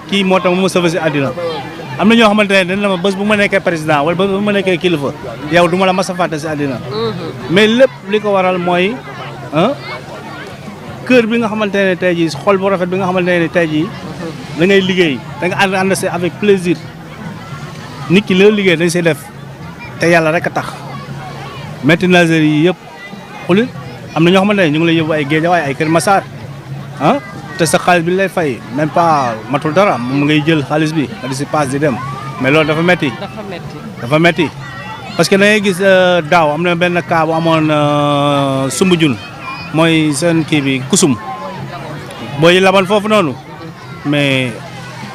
kii moo tax mu ma sauvé si àddina am na ñoo xamante ne dañ la ma bés bu ma nekkee président wala bés bu ma nekkee kilifa yow du ma la mas a fàtte si àddina mais lépp li ko waral mooy kër bi nga xamante ne tey jii xol bu rafet bi nga xamante ne tey jii da ngay liggéey da nga ànd see avec plaisir nit ki loolu liggéey dañ see def te yàlla rek a tax maîtres nageurs yi yëpp xulit am na ñoo xamante ne ñu ngi lay yóbbu ay Guédiawaye ay Kër Massar te sa xaalis bi lay fay même pas matul dara mu ngay jël xaalis bi nga di si paas di dem mais loolu dafa metti parce que da ngay gis daaw am na benn cas bu amoon Soumbédioune mooy seen kii bi kusum booy laban foofu noonu mais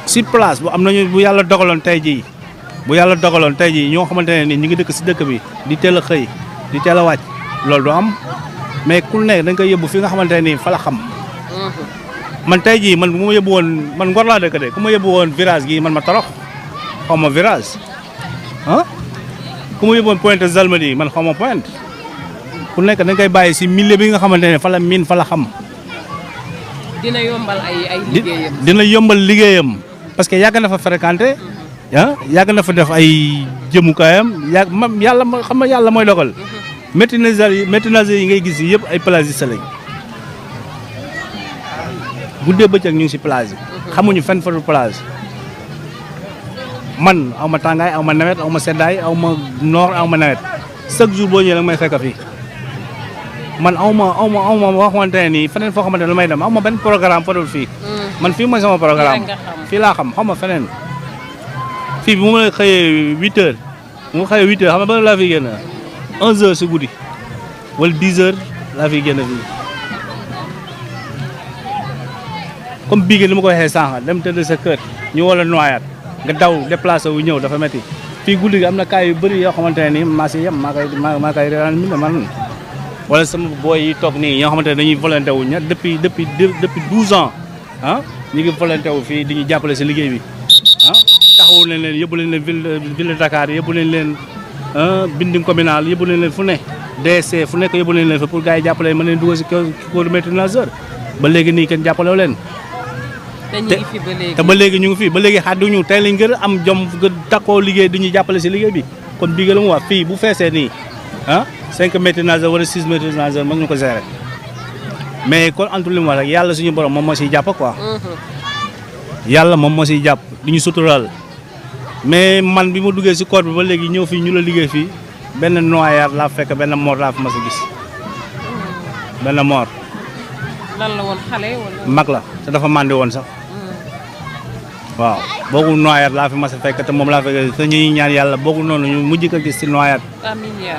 sur place bu am nañu bu yàlla dogaloon tey jii ñoo xamante ne ni ñu ngi dëkk si dëkk bi di teel a xëy di teel a wàcc loolu du am mais ku nekk dañ koy yóbbu fi nga xamante ne nii fa la xam man tey jii man bu ma yóbbu woon man Ngor laa dëkk de ku ma yóbbu woon virage gii man ma torox xaw ma virage ku ma yóbbu woon Pointe Zalmadi man xaw ma Pointe ku nekk dañ koy bàyyi si milieu bi nga xamante ne fa la miin fa la xam. dina yombal ay liggéeyam. dina yombal liggéeyam parce que yàgg na fa fréquenté yàgg na fa def ay jëmukaayam yàlla xam nga yàlla mooy dogal maîtres nageurs yi ngay gis yëpp ay plagistes lañ guddee bëccëg ñu ngi si plage yi xamuñu fenn fa du plage man aw ma tàngaay aw ma nawet aw ma seddaay aw ma noor aw ma nawet chaque jour boo ñëwee nag may fekk fii man aw ma wax xamante ne nii feneen foo xamante ne lu may dem aw ma benn programme fa dul fii man fii mooy sama programme fii laa xam ma feneen fii bu ma xëyee 8 heures bu ma xëyee 8 heures xam nga ba laa fiy génn 11 heures si guddi wala 10 heures laa fiy génn fii comme bii ni ma ko waxee sànq dem tëdd sa kër ñu wala noyaat nga daw déplacé wu ñëw dafa métti fii guddi gi am na cas yu bëri yoo xamante ne nii maa si yem maa koy réeral mi man wala sama booy yi toog nii ñoo xamante ne dañuy volonté wu depuis 12 ans ñu ngi volonté wu fii di ñu jàppale si liggéey bi taxawu nañ leen yóbbu leen ville de Dakar yóbbu nañ leen building communal yóbbu nañ leen fu ne DC fu nekk yóbbu nañ leen fa pour gars yi jàppale mën leen dugal si corps maîtres nageurs ba léegi nii kenn jàppalewu leen te ba léegi ñu ngi fii ba léegi xadduñu tey lañ gën a am jom gën takkoo liggéey di ñu jàppale si liggéey bi kon bii la mu wax fii bu feesee nii 5 maîtres nageurs wala 6 maîtres nageurs mën ñu ko gérer mais kon antu li mu wax rek yàlla suñu borom moom moo siy jàpp quoi yàlla moom moo siy jàpp di ñu suturaal mais man bi ma duggee si corps bi ba léegi ñëw fii ñu la liggéey fii benn noyade laa fekk benn mort laa fi ma si gis benn mort. lan la woon xale wala. mag la te dafa màndi woon sax waaw boogu noyade laa fi mas a fekk te moom laa fekk te ñuy ñaan yàlla boogu noonu ñu mujj ko gis si noyade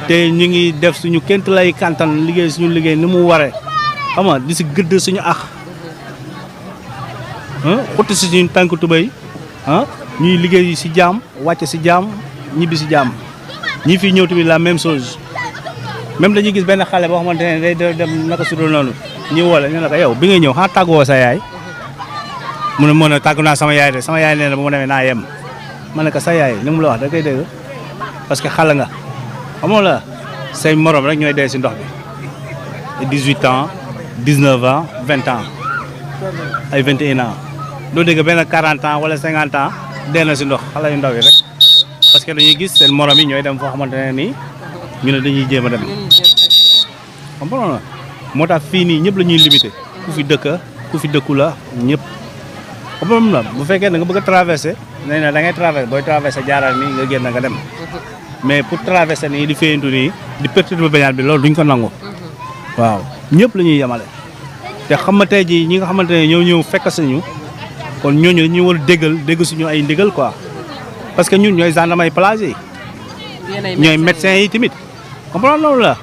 te ñu ngi def suñu ként lay kantan liggéey suñu liggéey ni mu waree xam nga di si gëdd suñu ax xutti si suñu tànk tubéy ñuy liggéey si jaam wàcc si jaam ñibbi si jaam ñi fi ñëw tamit la même chose même dañuy gis benn xale boo xamante ne day dem naka su dul noonu ñu woo la ñu ne ko yow bi nga ñëw xanaa tàgguwoo sa yaay mu ne mën a tàggu naa sama yaay de sama yaay nee na bu ma demee naa yem ma ne ko sa yaay li mu la wax da koy dégg parce que xale nga xamoo la say morom rek ñooy dee si ndox bi 18 ans 19 ans 20 ans ay 21 ans doo dégg benn 40 ans wala 50 ans dee na si ndox xale yu ndaw yi rek parce que dañuy gis seen morom yi ñooy dem foo xamante ne nii ñu ne dañuy jéem a dem xam nga moo tax fii nii ñëpp la ñuy limité ku fi dëkk ku fi dëkku la ñëpp xam nga bu fekkee da nga bëgg a traversé nee na da ngay traversé booy traversé jaaral nii nga génn nga dem mais pour traversé nii di féyantu nii di perturber baignade bi loolu duñ ko nangu waaw ñëpp la ñuy yemale te xam nga tey jii ñi nga xamante ne ñoo ñëw fekk suñu kon ñooñu dañuy war a dégg suñu ay ndigal quoi parce que ñun ñooy gendarmerie plage yi ñooy médecins yi tamit comprendre loolu la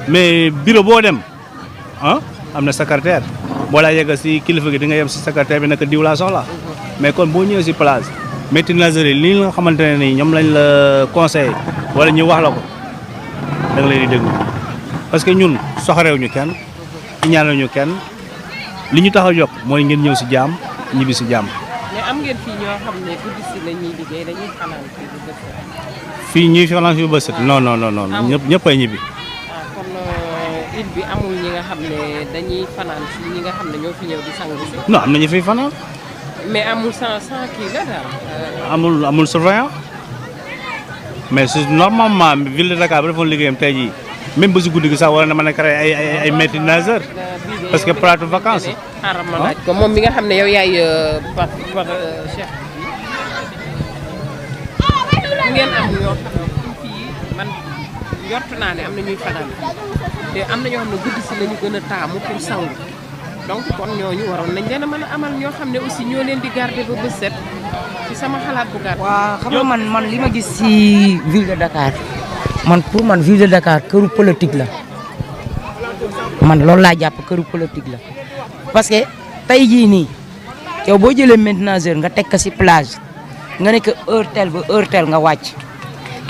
mais bureau boo dem am na secrétaire boo laa yegg si kilifa gi di nga yem si secrétaire bi naka diw laa soxla mais kon boo ñëwee si plage métti nageur li nga xamante ne nii ñoom lañ la conseillé wala ñu wax la ko da nga leen di déglu parce que ñun soxoreew ñu kenn ñaanal ñu kenn li ñu tax a jóg mooy ngeen ñëw si jaam ñibbi si jaam. mais am ngeen fii ñoo xam ne guddi si la ñuy liggéey dañuy fanaan fii bu bës set. fii ñuy fanaan fii bu bës set non ñëpp ay ñibbi. kon île bi amul ñi nga xam ne dañuy fanaan si ñi nga xam ne ñoo fi ñëw di sangu si. non am na ñu fiy fanaan. mais amul sans kii la daal. amul surveillant mais c'est normalement ville de Dakar bi defoon liggéeyam tey jii même ba si guddi gi sax war na mën a créer ay maîtres nageurs parce que plate vacances. xaaral ma laaj ko moom mi nga xam ne yow yaay chef bi ngeen am ñoo xam ne fii man njort naa ne am na ñuy fanaan te am na ñoo xam ne guddi si la ñu gën a taamu pour sangu donc kon ñooñu waroon nañ leen a mën a amal ñoo xam ne aussi ñoo leen di garder ba bës set ci sama xalaat bu gàtt. waaw xam nga man li ma gis ci ville de Dakar pour man ville de Dakar këru politique la man loolu laa jàpp këru politique la parce que tey jii nii yow boo jëlee maintenageur nga teg ko ci plage nga ne que heure telle ba heure telle nga wàcc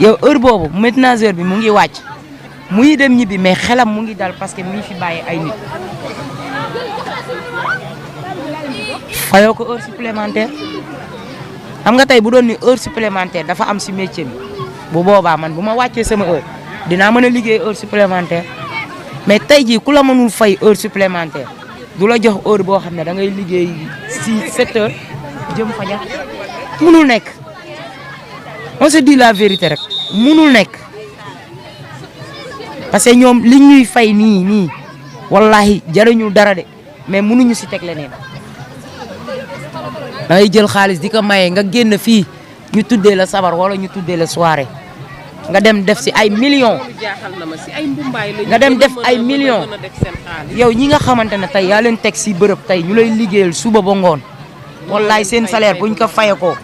yow heure boobu maintenageur bi mu ngi wàcc muy dem ñibbi mais xelam mu ngi dal parce que mi ngi fi bàyyi ay nit. fayoo ko heure supplémentaire xam nga tey bu doon ni heure supplémentaire dafa am ci métier bi bu boobaa man bu ma wàccee sama heure dinaa mën a liggéey heure supplémentaire mais tey jii ku la mënul fay heure supplémentaire du la jox heure boo xam ne da ngay liggéey 7 heures jëm fajar mënul nekk on se dit la vérité rek mënul nekk parce que ñoom li ñuy fay nii wallahi jariñu dara de mais mënuñu ci teg leneen da ngay jël xaalis di ko maye nga génn fii ñu tuddee la sabar wala ñu tuddee la soirée nga dem def ci ay millions nga dem def ay millions yow ñi nga xamante ne tey yaa leen teg ci bërëb tey ñu lay liggéeyal suba ba ngoon wallaay seen salaire buñ ko faye ko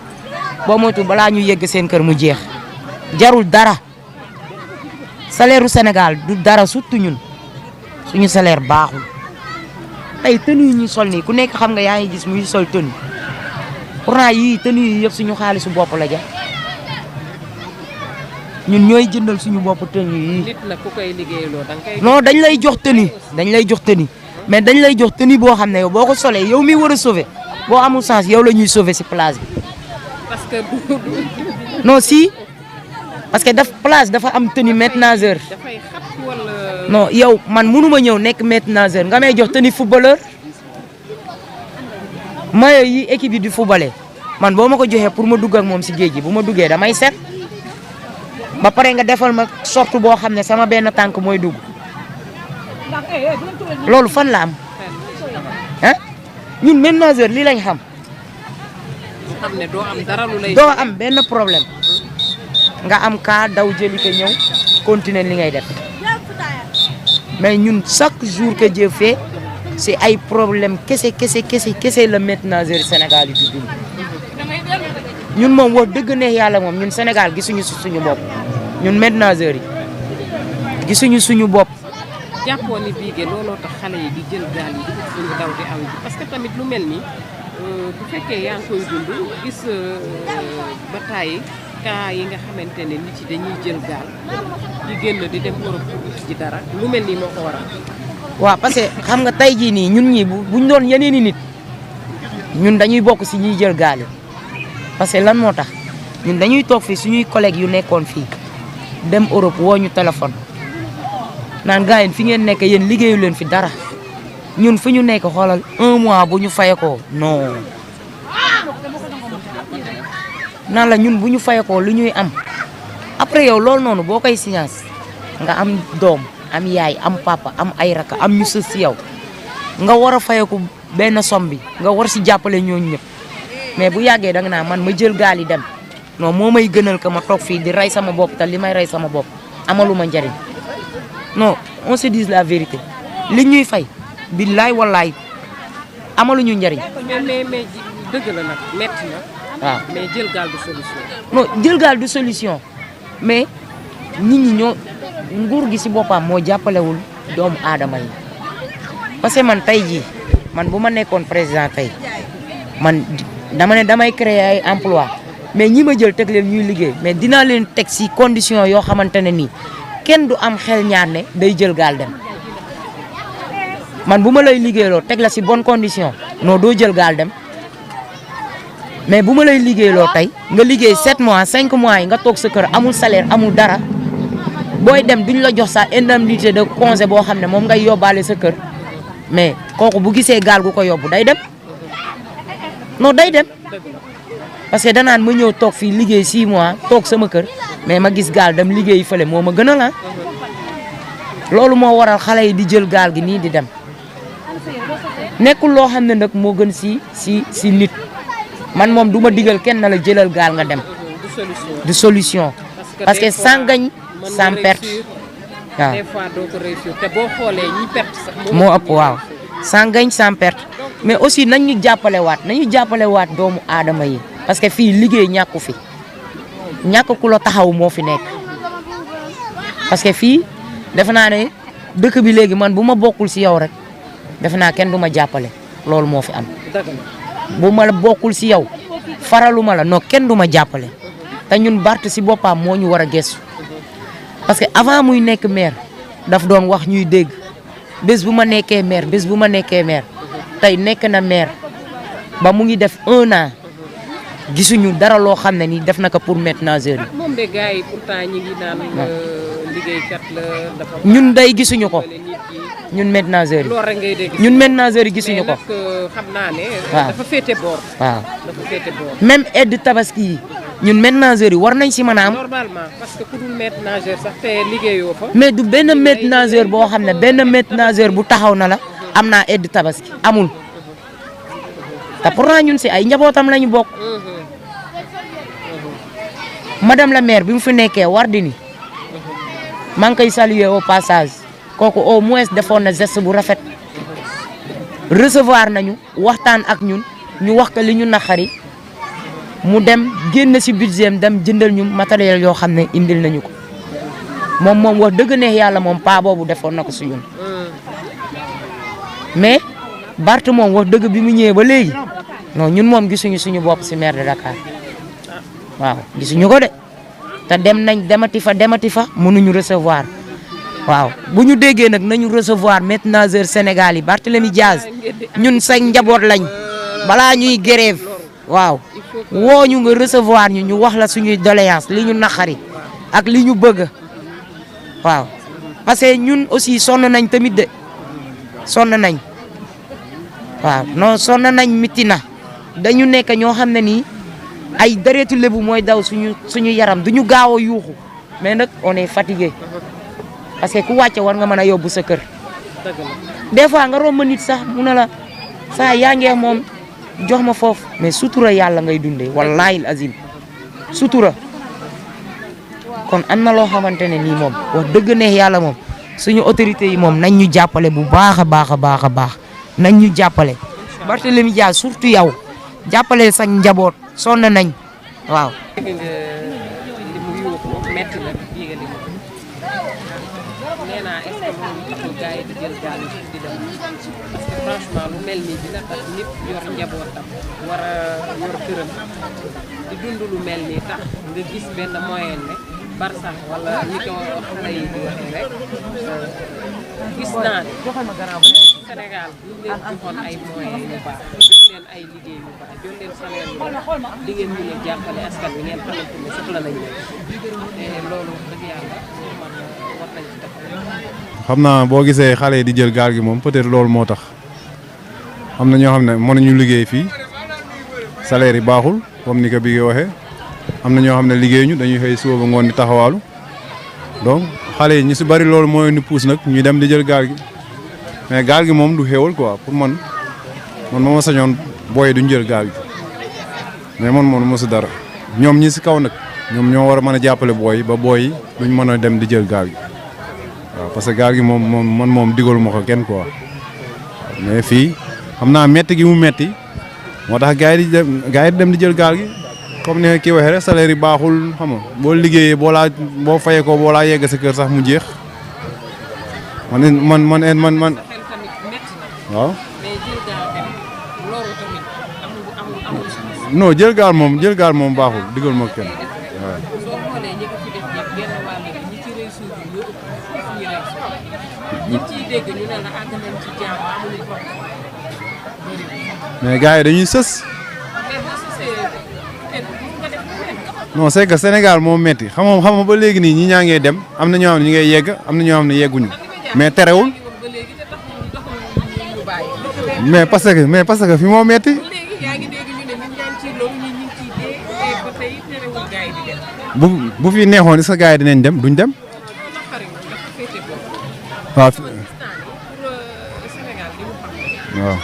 boo moytu balaa ñu yegg seen kër mu jeex jarul dara salaire u Sénégal du dara surtout ñun suñu salaire baaxul tey tenue yi ñuy sol nii ku nekk xam nga yaa ngi gis muy sol tenue pourtant yii tenue yi yëpp suñu xaalisu bopp la ja ñun ñooy jëndal suñu bopp tenue yii. nit nag ku koy liggéeyloo da nga koy. non dañ lay jox tenue mais dañ lay jox tenue boo xam ne yow boo ko solee yow mi war a sauver boo amul sens yow la ñuy sauver ci plage bi. parce que non si parce que plage dafa am tenue maître nageur. dafay xat wala. non yow man mënuma ñëw nekk maître nageur nga may jox tenue footballeur maillot yi équipe yi di footballé man boo ma ko joxee pour ma dugg ak moom ci géej gi bu ma duggee damay set ba pare nga defal ma sorte boo xam ne sama benn tànk mooy dugg loolu fan la am ah ñun maître nageur lii lañ xam. xam ne doo am dara lu lay. doo am benn problème nga am kaa daw jëli ko ñëw continuer li ngay def mais ñun chaque jour que Dieu fait c'est ay problème kese la maître nageur Sénégal yi di dund ñun moom wax dëgg neex yàlla moom ñun Sénégal gisuñu suñu bopp ñun maître nageur yi gisuñu suñu bopp. jàppoon ni bii looloo tax xale yi di jël gaal yi di suñu daw di aw ji parce que tamit lu mel ni bu fekkee yaa ngi koy dund gis bataay cas yi nga xamante ne nit yi dañuy jël gaal di génn di dem Europe ci dara lu mel nii moo ko waral. waaw parce que xam nga tey jii nii ñun ñi buñ doon yeneen i nit ñun dañuy bokk si ñuy jël gaal yi parce que lan moo tax ñun dañuy toog fii suñuy collègues yu nekkoon fii dem Europe woo ñu téléphone naan gars yi fi ngeen nekk yéen liggéeyu leen fi dara ñun fi ñu nekk xoolal 1 mois bu ñu fayekoo non naan la ñun bu ñu fayekoo lu ñuy am après yow loolu noonu boo koy science nga am doom am yaay am papa am ay raka am ñu sës si yow nga war a fayeku benn somme bi nga war si jàppale ñooñu ñëpp mais bu yàggee da nga naa man ma jël gaal yi dem non moo may gënal que ma toog fii di rey sama bopp te li may rey sama bopp amaluma njariñ non on se dise la vérité li ñuy fay billaay wallaay amaluñu njariñ. mais dëgg la nag metti na. waaw mais jël gaal du solution. non jël gaal du solution mais nit ñi ñoo nguur gi si boppam moo jàppalewul doomu aadama yi parce que man tey jii man bu ma nekkoon président tey man dama ne damay créer ay emploi mais ñi ma jël teg leen ñuy liggéey mais dinaa leen teg si condition yoo xamante ne nii kenn du am xel ñaar ne day jël gaal dem man bu ma lay liggéeyloo teg la si bonne condition non doo jël gaal dem mais bu ma lay liggéeyloo tey nga liggéey 7 mois 5 mois yi nga toog sa kër amul salaire amul dara booy dem duñ la jox sa indemnité de congé boo xam ne moom ngay yóbbaale sa kër mais kooku bu gisee gaal gu ko yóbbu day dem non day dem parce que danaan ma ñëw toog fii liggéey 6 mois toog sama kër mais ma gis gaal dem liggéey fële moo ma gën a la loolu moo waral xale yi di jël gaal gi nii di dem nekkul loo xam ne nag moo gën si nit man moom du ma digal kenn na la jëlal gaal nga dem du solution parce que sans gagne sans perte waaw des fois doo ko réussir te boo xoolee ñi perte sax moo ëpp waaw sans gagne sans perte mais aussi nañ ñu jàppale waat doomu aadama yi parce que fii liggéey ñàkku fi ñàkk ku la taxaw moo fi nekk parce que fii defe naa ne dëkk bi léegi man bu ma bokkul si yow rek defe naa kenn du ma jàppale loolu moo fi am bu ma la bokkul si yow faraluma la non kenn du ma jàppale te ñun Barth si boppam moo ñu war a gëstu parce que avant muy nekk maire daf doon wax ñuy dégg bés bu ma nekkee maire tey nekk na maire ba mu ngi def 1 an gisuñu dara loo xam ne ni def na ko pour maîtres nageurs yi. moom de gars yi pourtant ñi ngi naan liggéeykat la dafa. ñun day gisuñu ko ñun maîtres nageurs yi. loolu rek ngay dégg ñun maîtres nageurs yi gisuñu ko. mais nag xam naa ne. waaw dafa féete boor. waaw dafa féete boor. même aide tabaski yi ñun maîtres nageurs yi war nañ si mën a am. normalement parce que ku dul maître nageur sax te liggéeyoo fa. mais du benn maître nageur boo xam ne benn maître nageur bu taxaw na la am naa aide tabaski amul te pourtant ñun si ay njabootam lañu bokk. madame la maire bi mu fi nekkee Wardini maa ngi koy saluer au passage kooku au moins defoon na geste bu rafet recevoir nañu waxtaan ak ñun ñu wax ko li ñu naqari mu dem génn si budget dem jëndal ñu matériel yoo xam ne indil nañu ko moom wax dëgg neex yàlla moom paa boobu defoon na ko su ñun mais Barth moom wax dëgg bi mu ñëwee ba léegi non ñun moom gisuñu suñu bopp si maire de Dakar waaw gisuñu ko de te dem nañ demati fa mënuñu recevoir waaw bu ñu déggee nag nañu recevoir maîtres nageurs Sénégal yi Barthélémy Dias ñun sa njaboot lañ balaa ñuy grève waaw woo ñu nga recevoir ñu wax la suñuy doléance li ñu naqari ak li ñu bëgg waaw parce que ñun aussi sonn nañ tamit de sonn nañ waaw non sonn nañ miti na dañu nekk ñoo xam ne nii ay deretu lébu mooy daw suñu yaram duñu gaaw a yuuxu mais nag on est fatigué parce que ku wàcce war nga mën a yóbbu sa kër des fois nga romb nit sax mu ne la saa yaa ngee moom jox ma foofu mais sutura yàlla ngay dundee wallahi azim sutura kon am na loo xamante ne nii moom wax dëgg neex yàlla moom suñu autorités yi moom nañ ñu jàppale bu baax a baax nañ ñu jàppale Barthélémy Dias surtout yow jàppale sa njaboot sonn nañ waaw. dégg nga li mu yuuxu metti la yégali ma nee naa est-ce que moom taxul gars yi di jël gaal yi di dem parce que franchement lu mel nii dina tax nit yor njabootam war a yor këram di dund lu mel nii tax nga gis benn moyen ne Barça wala ñi ko xale yi di waxee rek gis naa ne Sénégal ñu leen joxoon ay moyens yu baax jox leen ay liggéey yu baax jox leen salaire yu baax di ngeen mën a jàppale askan wi ngeen xamante ne soxla nañ leen te loolu dëgg yàlla man war nañ ci taxaw. xam naa boo gisee xale yi di jël gaal gi moom peut-être loolu moo tax am na ñoo xam ne mënuñu liggéey fii salaire yi baaxul comme ni ko bi nga waxee am na ñoo xam ne liggéeyuñu dañuy xëy suba ba ngoon di taxawaalu donc xale yi ñu si bari loolu mooy ni puus nag ñuy dem di jël gaal gi mais gaal gi moom du xéewal quoi pour man ma sañoon booy duñ jël gaal gi mais man ma si dara ñoom ñi si kaw nag ñoom ñoo war a mën a jàppale booy ba booy duñ mën a dem di jël gaal gi waaw parce que gaal gi moom digalu ma ko kenn quoi mais fii xam naa metti gi mu metti moo tax gars yi di dem di jël gaal gi comme ni kii waxee rek salaire yi baaxul xam nga boo liggéeyee boo fayee ko boo laa yegg sa kër sax mu jeex man waaw. non jël gaal moom baaxul digal ma kenn waaw. mais gars yi dañuy sës. non c'est que Sénégal moo metti xam nga ba léegi nii ñi ñaa ngee dem am na ñoo xam ne ñi ngay yegg am na ñoo xam ne yegguñu mais terewul mais parce que fi moo metti bu fi neexoon est-ce que gars yi dinañ dem duñ dem waaw. waaw.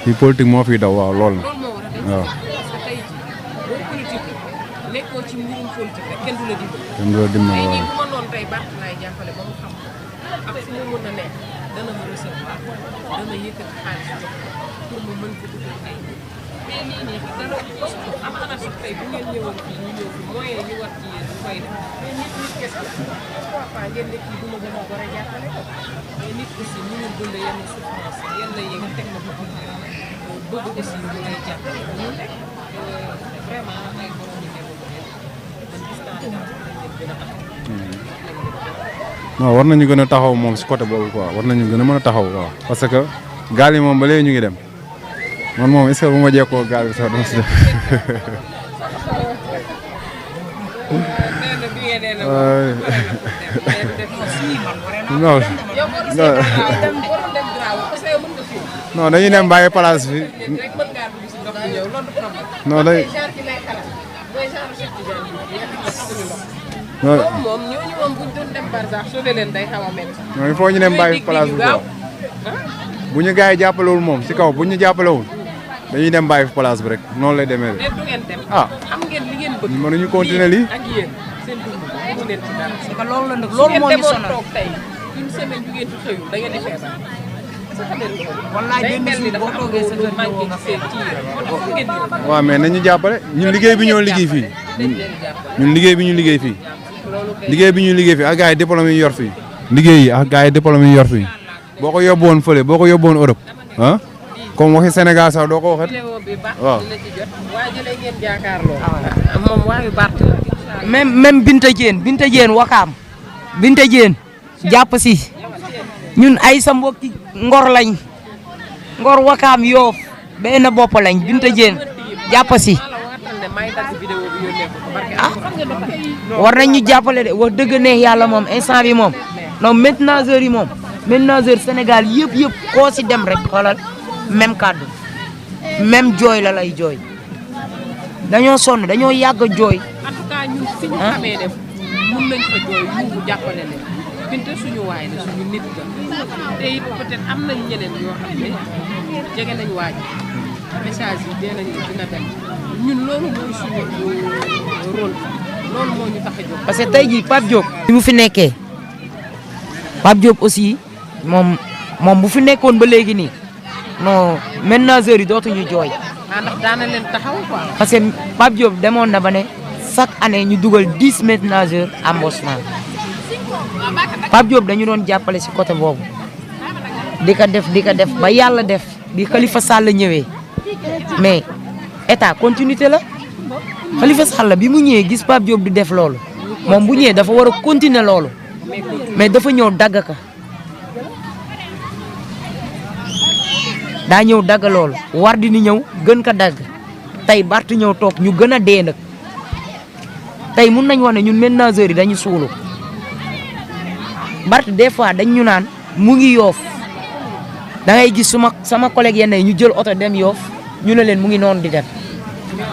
fii politique moo fi daw waaw lool na waaw. kenn du la dimbali waaw. non war nañu gën a taxaw moom si côté boobu quoi war nañu gën a mën a taxaw waaw parce que gaal yi moom ba léegi ñu ngi dem man moom est-ce que bu ma jekkoo gaal bi sax dama si def non dañuy dem bàyyi place bi non day moom ñooñu moom buñ doon dem Barsax sauvé leen day xaw a métti. non il faut ñu dem bàyyi place bi quoi bu ñu gars yi jàppalewul moom si kaw bu ñu jàppalewul dañuy dem bàyyi place bi rek noonu lay demee de. mais du ngeen dem. ah xam ngeen li ngeen bëgg. mënuñu continuer lii ak yéen seen dund mënu leen ci dara. parce que loolu la nag loolu moo ñu sonal toog tey une semaine yu ngeen fi xëyul da ngeen di feebar. wallaay benn jour boo toogee sa kër manqué ci seen kii waaw mais nañu jàppale ñun liggéey bi ñoo liggéey fii ñun liggéey bi ñu liggéey fii liggéey bi ñu liggéey fii ak gars yi diplôme yi yor fii liggéey yi ak gars yi diplôme yi yor fii boo ko yóbbuwoon fële boo ko yóbbuwoon Europe ah comme waxi Sénégal sax doo ko waxat waaw moom waayu Bart la même Binta Diène Wakaam Binta Diène jàpp si ñun ay sa mbokki ngor lañ ngor Wakaam Yoof benn bopp lañ Binta Diène jàpp si ah war nañ ñu jàppale de wax dëgg neex yàlla moom instant bi moom non maintenateur yi moom maintenateur Sénégal yëpp koo si dem rek xoolal même kàddu même jooy la lay jooy dañoo sonn dañoo yàgg a jooy. en tout cas ñun fi ñu xamee ne mun nañ fa jooy ñu jàppale leen Binta suñu waay la suñu nit la te it peut-être am nañ ñeneen yoo xam ne jege nañ waaj message yi dee nañ dina dem ñun loolu mooy suñu rôle loolu moo ñu tax a jóg. parce que tey jii Pape Diop. bi mu fi nekkee Pape Diop aussi moom bu fi nekkoon ba léegi nii non ménageurs yi dootuñu jooy. ah ndax daana leen taxaw quoi. parce que Pape Diop demoon na ba ne chaque année ñu dugal 10 ménageurs embauchement Pape Diop dañu doon jàppale si côté boobu di ko def ba yàlla def. bi Khalifa Sall ñëwee mais état continuité la Khalifa Sall bi mu ñëwee gis Pape Diop di def loolu moom bu ñëwee dafa war a continuer loolu mais dafa ñëw dagg ka daa ñëw dagg loolu war di ni ñëw gën ka dagg tey Bart ñëw toog ñu gën a dee nag tey mun nañ wax ne ñun ménageurs yi dañu suulu Bart des fois dañ ñu naan mu ngi Yoff da ngay gis sama collègue yenn ñu jël oto dem Yoff ñu ne leen mu ngi noonu di dem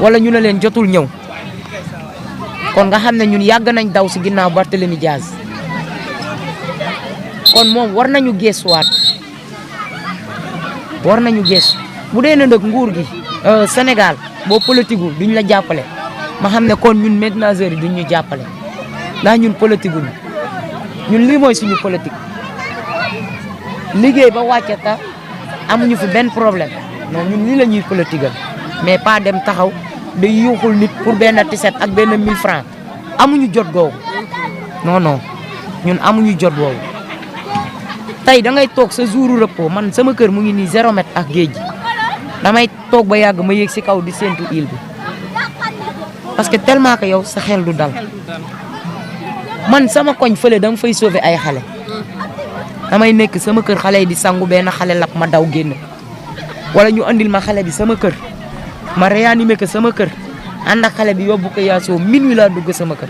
wala ñu ne leen jotul ñëw kon nga xam ne ñun yàgg nañ daw si ginnaaw Barthélémy Dias kon moom war nañu geesuwaat war nañu gees bu dee na nag nguur gi Sénégal boo politique duñ la jàppale ma xam ne kon ñun ménageurs yi duñ ñu jàppale ndax ñun politique ñun lii mooy suñu politique liggéey ba wàcce ta amuñu fi benn problème non ñun lii la ñuy politique mais pas dem taxaw day yuuxul nit pour benn tiset ak benn 1000 francs amuñu jot googu non non ñun amuñu jot googu tey da ngay toog sa jouru repos man sama kër mu ngi nii 0 mètre ak géej gi damay toog ba yàgg ma yéeg si kaw di séntu île bi parce que tellement que yow sa xel du dal man sama koñ fële dama fay sauver ay xale damay nekk sama kër xale yi di sangu benn xale lap ma daw génn wala ñu andil ma xale bi sama kër ma réanimer ko sama kër ànd ak xale bi yóbbu ko yaasoo minuit laa dugg sama kër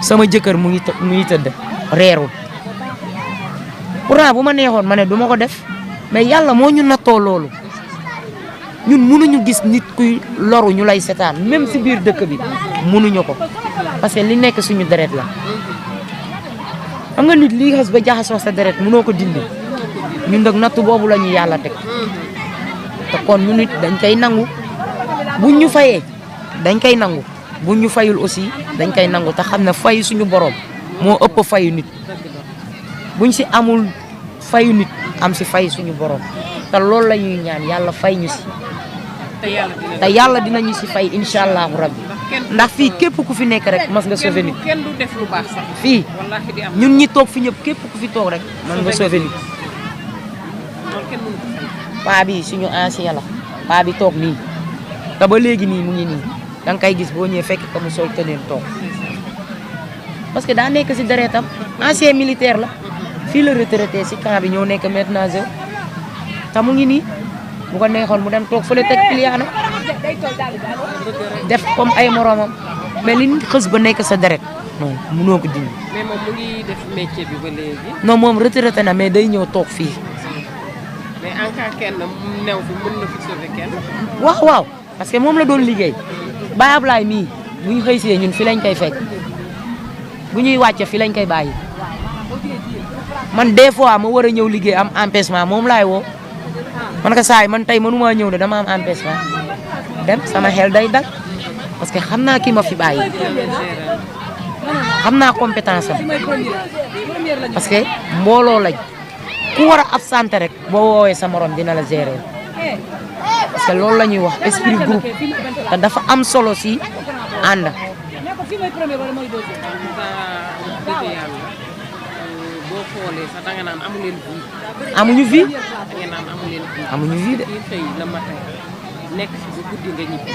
sama jëkkër mu ngi tëdd reerul pourtant bu ma neexoon ma ne du ma ko def mais yàlla moo ñu nattoo loolu ñun mënuñu gis nit kuy loru ñu lay setaan même si biir dëkk bi mënuñu ko parce que li nekk suñu deret la xam nga nit lii xas ba jaxasoo sa deret mënoo ko dindi ñun nag nattu boobu la ñu yàlla teg te kon ñu nit dañ koy nangu buñ ñu fayee dañ koy nangu buñ ñu fayul aussi dañ koy nangu te xam ne fay suñu borom moo ëpp fayu nit buñ si amul fayu nit am si fay suñu borom te loolu la ñuy ñaan yàlla fay ñu si te yàlla dinañu si fay incha allahu rabbi ndax fii képp ku fi nekk rek mas nga sauver nit kenn du def lu baax sax fii wallahi di am ñun ñi toog fi ñëpp képp ku fi toog rek man nga sauver nit paa bi suñu ancien la paa bi toog nii te ba léegi nii mu ngi nii da nga koy gis boo ñëwee fekk ko mu sol teneen toog parce que daa nekk si deretam ancien militaire la fii la retraité si camp bi ñëw nekk maintenant te mu ngi nii bu ko neexoon mu dem toog fële teg piliyaana def comme ay moromam mais li xës ba nekk sa deret non mënoo ko dindi. mais moom mu ngi def métier bi ba léegi. non moom retraité na mais day ñëw toog fii. mais en cas kenn new fi mën na fi sauver kenn. waaw parce que moom la doon liggéey Baye Ablaye mii bu ñu xëy see ñun fi lañ koy fekk bu ñuy wàcce fi lañ koy bàyyi man des fois ma war a ñëw liggéey am empêchement moom laay woo man ka saay man tey mënumaa ñëw de dama am empêchement dem sama xel day dal parce que xam naa ki ma fi bàyyi xam naa compétence am parce que mbooloo lañ ku war a absenté rek boo woowee sa morom dina la gérer parce que loolu la ñuy wax esprit groupe te dafa am solo si ànd. boo xoolee sax danga naan amu leen vie. amuñu vie. danga naan amu leen vie. amuñu vie de. kii xëy la matin nekk si ba guddi nga ñibbi.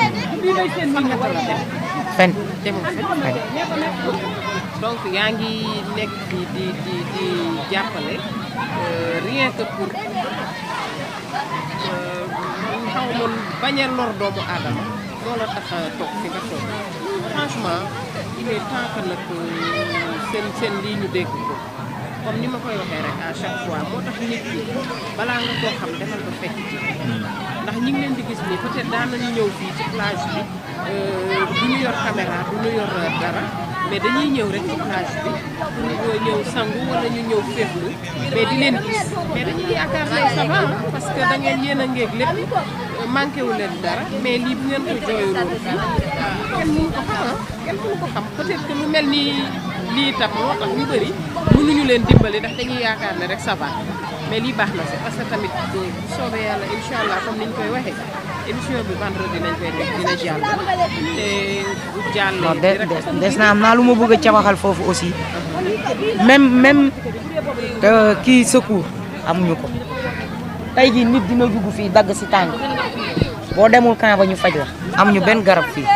fan nga la dem. fen demul fen. donc yaa ngi nekk fii di jàppale rien que pour xaw ma bañ a lor doomu aadama loolu tax a toog fi nga toog franchement il est temps que nag seen lii ñu dégg ko comme ni ma koy waxee rek à chaque fois moo tax nit ki balaa nga koo xam defal ko fekk ci ndax ñi ngi leen di gis nii peut-être daan nañu ñëw fii ci plage bi du ñu yor caméra du ñu yor dara mais dañuy ñëw rek ci plage bi pour ñëw sangu wala ñu ñëw féexlu mais di leen gis mais dañuy yaakaar ne ça va parce que da ngeen yéen a ngeeg lépp manqué wu leen dara mais lii bu ngeen ko jooyuloon fii kenn mënu ko xam kenn mënu ko xam peut-être que lu mel ni lii tam moo tax ñu bëri mënuñu leen dimbali ndax dañuy yaakaar ne rek ça va mais lii baax na si parce que tamit bu soobee yàlla incha allah comme niñ koy waxee émission bi vendredi nañ koy def dina jàll te bu jàllee. des na am naa lu ma bëgg a cabaxal foofu aussi même kii secours amuñu ko tey jii nit dina dugg fii dagg si tànk boo demul camp ba ñu faj la amuñu benn garab fii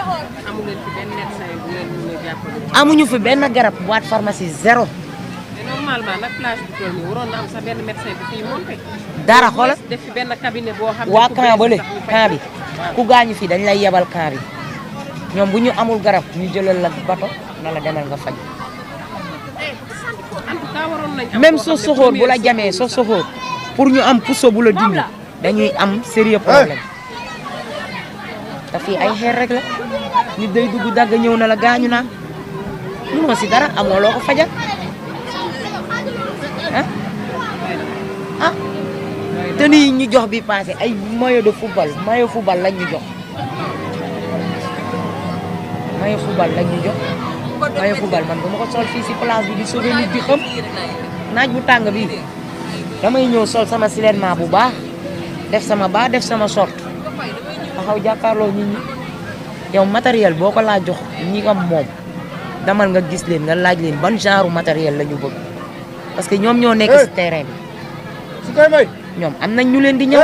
amuñu fi benn garab boîte pharmacie zéro normalement nag plage bu toll nii waroon na am sax benn médecin bi fii monté dara xoolal def fi benn cabinet boo xam ne waa camp ba le camp bi ku gaañu fii dañ lay yebal camp bi ñoom bu ñu amul garab ñu jëlal la bato na la demal nga faj en tout cas waroon nañ am même soo soxoor bu la jamee soo soxoor pour ñu am puso bu la dindi dañuy am sérieux problème te fii ay xeer rek la nit day dugg dagg ñëw na la gaañu naa mënoo si dara amoo loo ko fajal ah te nii ñu jox bi passé ay maillot de football lañ ñu jox maillot football lañ ñu jox maillot football man bu ma ko sol fii si place bi di sauver nit di xam naaj bu tàng bi damay ñëw sol sama silenement bu baax def sama short taxaw jàkkaarloo nit ñi yow matériel boo ko laa jox ñi nga moom damal nga gis leen nga laaj leen ban genre matériel la ñu bëgg parce que ñoom ñoo nekk si terrain bi ñoom am nañ ñu leen di ñëw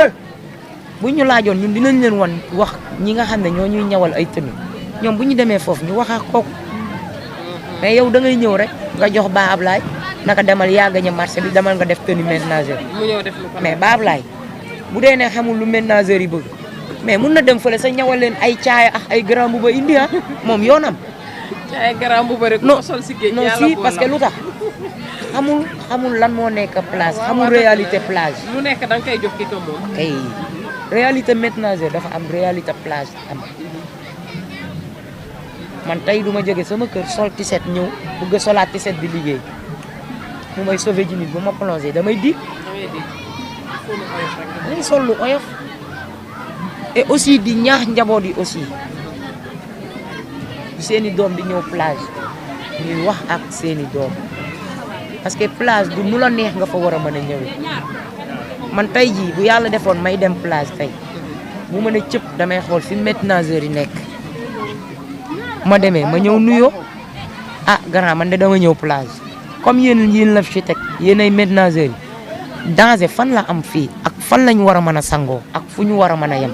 bu ñu laajoon ñun dinañ leen wan wax ñi nga xam ne ñoo ñuy ñawal ay tenue ñoom bu ñu demee foofu ñu wax ak kooku mais yow da ngay ñëw rek nga jox Ba Ablaye naka demal yaa gañe marché bi demal nga def tenue ménageur mu ñëw def lu ko mais Ba Ablaye bu dee ne xamul lu ménageur yi bëgg mais mun na dem fële sa ñawal leen ay caaya ak ay grand bu ba indi moom yoonam ay garam bu bëri ko sol si géej non si parce que lu tax xamul lan moo nekk plage xamul réalité plage lu nekk da nga koy jox ki ko moom kay réalité ménageur dafa am réalité plage am man tey du ma jóge sama kër sol tiset ñëw bëgg a solaat tiset bi liggéey mu may sauver ji nit bu ma plongé damay di damay sol lu oyof et aussi di ñaax njaboot yi aussi seeni doom di ñëw plage ñuy wax ak seeni doom parce que plage du nu la neex nga fa war a mën a ñëwee man tey jii bu yàlla defoon may dem plage tey bu mën a cëpp damay xool fi ménageurs yi nekk ma demee ma ñëw nuyoo grand man de dama ñëw plage comme yéen la fi teg yéen ay ménageurs yi danger fan la am fii ak fan lañ war a mën a sangoo ak fu ñu war a mën a yem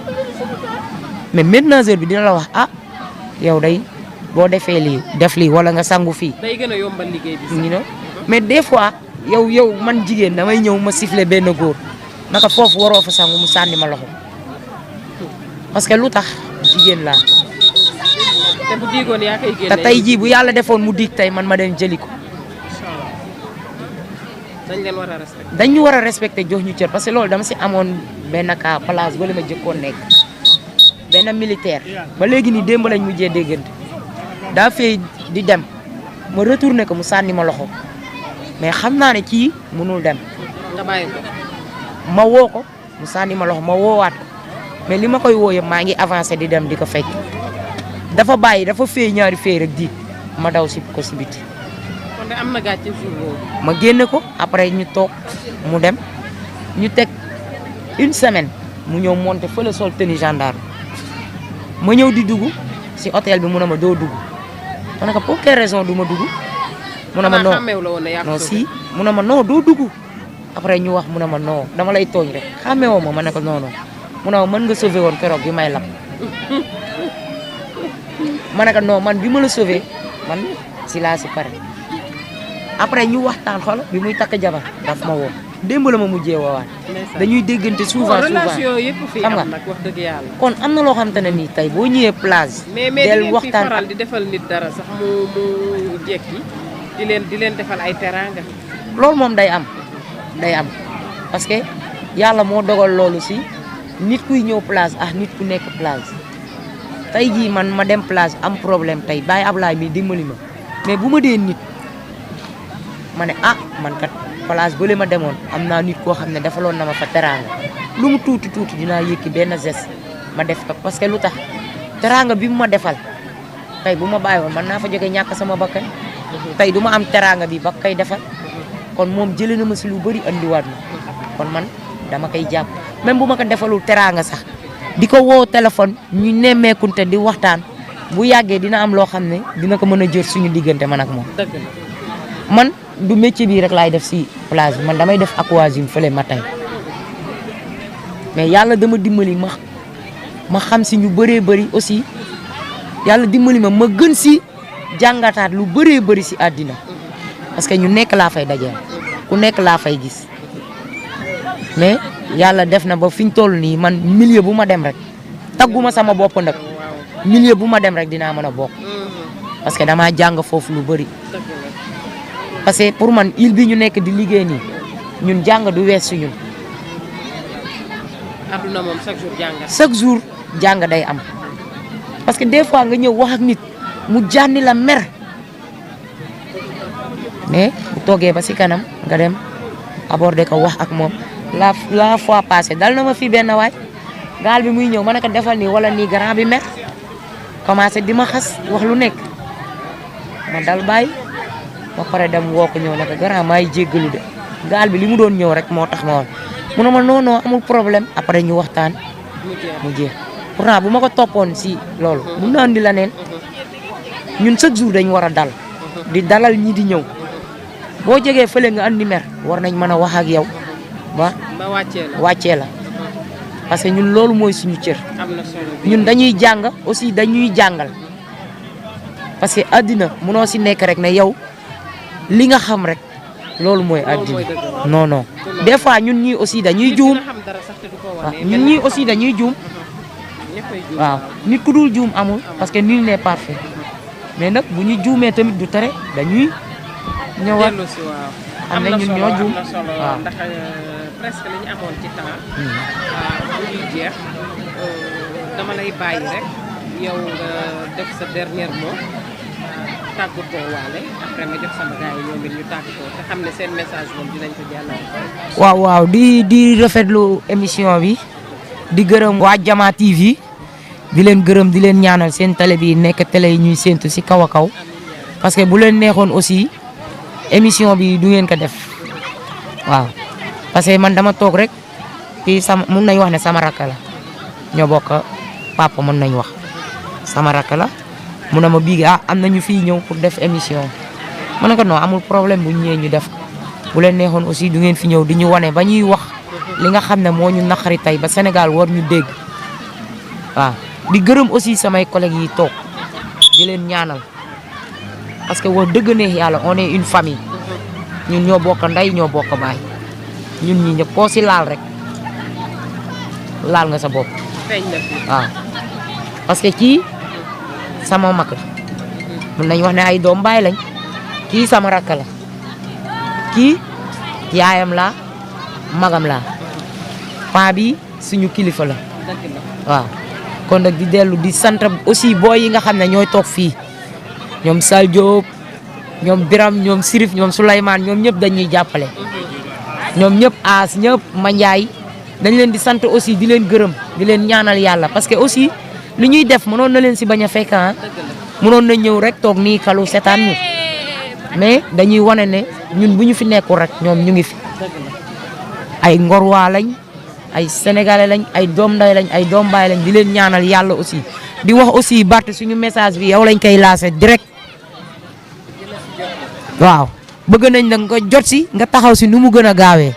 mais ménageur bi dina la wax yow day boo defee lii def lii wala nga sangu fii. day gën a yombal liggéey bi sax. mais des fois yow man jigéen damay ñëw ma siffler benn góor naka foofu waroo fa sangu mu sànni ma loxo parce que lu tax jigéen laa. te bu diigoon yaa koy génne. te tey jii bu yàlla defoon mu diig tey man ma dem jëli ko. dañ leen war a respecté. dañ ñu war a respecté jox ñu cër parce que loolu dama si amoon benn cas place wala ma jëkkoon nekk benn militaire ba léegi nii démb lañ mujjee déggante. daa fay di dem ma retourné ko mu sànni ma loxo mais xam naa ne kii mënul dem. nga bàyyi ko. ma woo ko mu sànni ma loxo ma woowaat ko mais li ma koy woo yëpp maa ngi avancé di dem di ko fekk dafa bàyyi dafa fay ñaari fay rek di ma daw si ko si biti. kon de am na gàcce jour boobu. ma génne ko après ñu toog mu dem ñu teg une semaine mu ñëw monté fële sol tenue gendarme ma ñëw di dugg si hôtel bi mu ne ma doo dugg. ma ne ko pour quelle raison du ma dugg mu ne ma non si mu ne ma non doo dugg après ñu wax mu ne ma non dama lay tooñ rek xàmmewoo ma ne ko non mu ne ma mën nga sauver woon keroog bi may lab ma ne ko non man bi ma la sauver man si laa si pare après ñu waxtaan xol bi muy takk jabar daf ma woo démb la ma mujjee woowaat dañuy déggante souvent relation yëpp fi xam nga am nag wax dëgg yàlla. kon am na loo xam te ne nii tey boo ñëwee plage. mais del di ngeen fi waxtaan faral di defal nit dara sax mu jekki di leen defal ay teraanga. loolu moom day am parce que yàlla moo dogal loolu si nit kuy ñëw plage nit ku nekk plage tey jii man ma dem plage am problème tey bàyyi Ablaye mi dimbali ma mais bu ma dee nit ma ne man kat plage bële ma demoon am naa nit koo xam ne defaloon na ma fa teraanga lu mu tuuti dinaa yëkki benn geste ma def ko parce que lu tax teraanga bi mu ma defal tey bu ma bàyyi woon man naa fa jóge ñàkk sama bakkan tey du ma am teraanga bi ba koy defal kon moom jëlee na ma si lu bëri andiwaat ma kon man dama koy jàpp même bu ma ko defalul teraanga sax di ko woo téléphone ñu nemmeekunte di waxtaan bu yàggee dina am loo xam ne dina ko mën a jër suñu diggante man ak moom. dëgg la man du métier bii rek laay def si plage bi man damay def aquagym fële matin mais yàlla dama dimbali ma xam si ñu bëree bëri aussi yàlla dimbali ma gën si jàngataat lu bëree bëri si àddina parce que ñu nekk laa fay dajeel ku nekk laa fay gis mais yàlla def na ba fi ñu toll nii man milieu bu ma dem rek tagguma sama bopp nag milieu bu ma dem rek dinaa mën a bokk parce que damaa jàng foofu lu bëri parce que pour man île bi ñu nekk di liggéey nii ñun jàng du wees si ñun. àdduna moom chaque jour jàng day am parce que des fois nga ñëw wax ak nit mu jànni la mer mais bu toogee ba si kanam nga dem aborder ko wax ak moom la fois passée dal na ma fi benn waay gaal bi muy ñëw ma ne ko defal nii wala nii grand bi mer commencé di ma xas wax lu nekk ma dal bàyyi ba pare dem woo ko ñëw ne ko grand maay jéggalu de gaal bi li mu doon ñëw rek moo tax ma woon mu ne ma non amul problème après ñu waxtaan mu jeex pourtant bu ma ko toppoon si loolu mun na andi la neen ñun chaque jour dañ war a dal di dalal ñi di ñëw boo jegee fële nga andi mer war nañ mën a wax ak yow ba wàccee la parce que ñun loolu mooy suñu cër ñun dañuy jàng aussi dañuy jàngal parce que àddina mënoo si nekk rek ne yow li nga xam rek loolu mooy àddina non des fois ñun ñii aussi dañuy juum waaw ñun ñii aussi dañuy juum waaw nit ku dul juum amul parce que nul n'est parfait mais nag bu ñu juumee tamit du tere dañuy ñëwaat am na ñun ñoo juum waaw ndax presque li ñu amoon ci temps bu ñuy jeex dama lay bàyyi rek yow nga def sa dernier mot tàggatoo waale après nga jox sama gars yi ñoom it ñu tàggatoo te xam ne seen message moom dinañ ko jàllale. waaw di rafetlu émission bi di gërëm waa Jama TV di leen gërëm di leen ñaanal seen télé bi nekk télé yi ñuy séntu si kaw a kaw parce que bu leen neexoon aussi émission bi du ngeen ko def waaw parce que man dama toog rek fii mun nañ wax ne sama rakk la ñoo bokk papa mën nañ wax sama rakk la. mu ne ma bii am na ñu fii ñëw pour def émission ma ne ko non amul problème bu ñu ñëwee ñu def bu leen neexoon aussi du ngeen fi ñëw di ñu wane ba ñuy wax li nga xam ne moo ñu naqari tey ba Sénégal war ñu dégg waaw. di gërëm aussi samay collègues yi toog di leen ñaanal parce que wax dëgg neex yàlla on est une famille ñun ñoo bokk ndey ñoo bokk baay ñun ñi ñëpp koo si laal rek laal nga sa bopp waaw parce que kii. sama mag la mun nañ wax ne ay doom baay lañ kii sama rakk la kii yaayam la magam la paa bi suñu kilifa la waaw kon nag di dellu di sant aussi booy yi nga xam ne ñooy toog fii ñoom Sal Diop ñoom Biram ñoom Sirif ñoom Souleymane ñoom ñëpp dañuy jàppale ñoom ñëpp aas ñëpp Mandiaye dañ leen di sant aussi di leen gërëm di leen ñaanal yàlla parce que aussi li ñuy def mënoon na leen si bañ a fekk mënoon na ñëw rek toog nii kalu seetaan ñu mais dañuy wane ne ñun bu ñu fi nekkul rek ñoom ñu ngi fi ay ngorwaa lañ ay sénégalais lañ ay doom nday lañ ay doom baay lañ di leen ñaanal yàlla aussi di wax aussi Bart suñu message bi yow lañ koy lancé direct waaw bëgg nañ nag nga jot si nga taxaw si nu mu gën a gaawee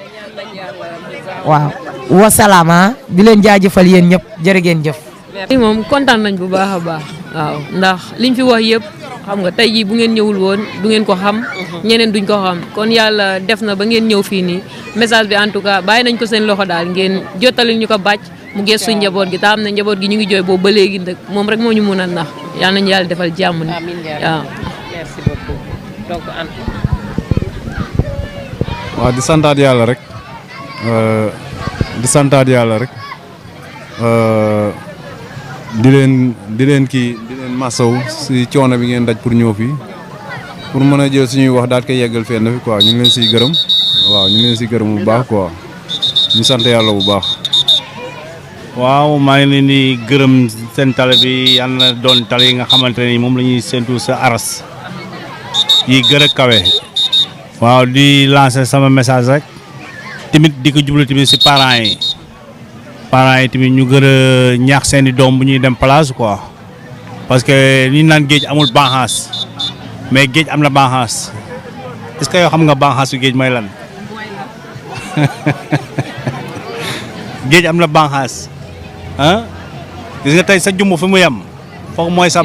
waaw wasalaama di leen jaajëfal yéen ñëpp jërë ngeen jëf. moom kontaan nañ bu baax a baax waaw ndax liñ fi wax yëpp xam nga tey jii bu ngeen ñëwul woon du ngeen ko xam ñeneen duñ ko xam kon yàlla def na ba ngeen ñëw fii nii message bi en tout cas bàyyi nañ ko seen loxo daal ngeen jottali ñu ko bàcc mu gees suñ njaboot gi te xam ne njaboot gi ñu ngi jooy boobu ba léegi nag moom rek moo ñu mun a nax yal nañu yàlla defal jàmm ni waaw. merci beaucoup donc waaw di santaat yàlla rek di leen masaw si coono bi ngeen daj pour ñëw fii pour mën a jël suñuy wax daal koy yeggal fenn fi quoi ñu ngi leen siy gërëm waaw ñu ngi leen siy gërëm bu baax quoi ñu sant yàlla bu baax. waaw maa ngi leen di gërëm seen tale bi yal na doon tale yi nga xamante ne moom la ñuy séntu sa aras yi gën a kawe. waaw di lancer sama message rek tamit di ko jublu tamit si parents yi tamit ñu gën a ñaax seen i doom bu ñuy dem plage quoi parce que li ñu naan géej amul banxaas mais géej am na banxaas est-ce que yoo xam nga banxaasu géej mooy lan géej am na banxaas ah gis nga tey sa jumbo fi mu yem foofu mooy sa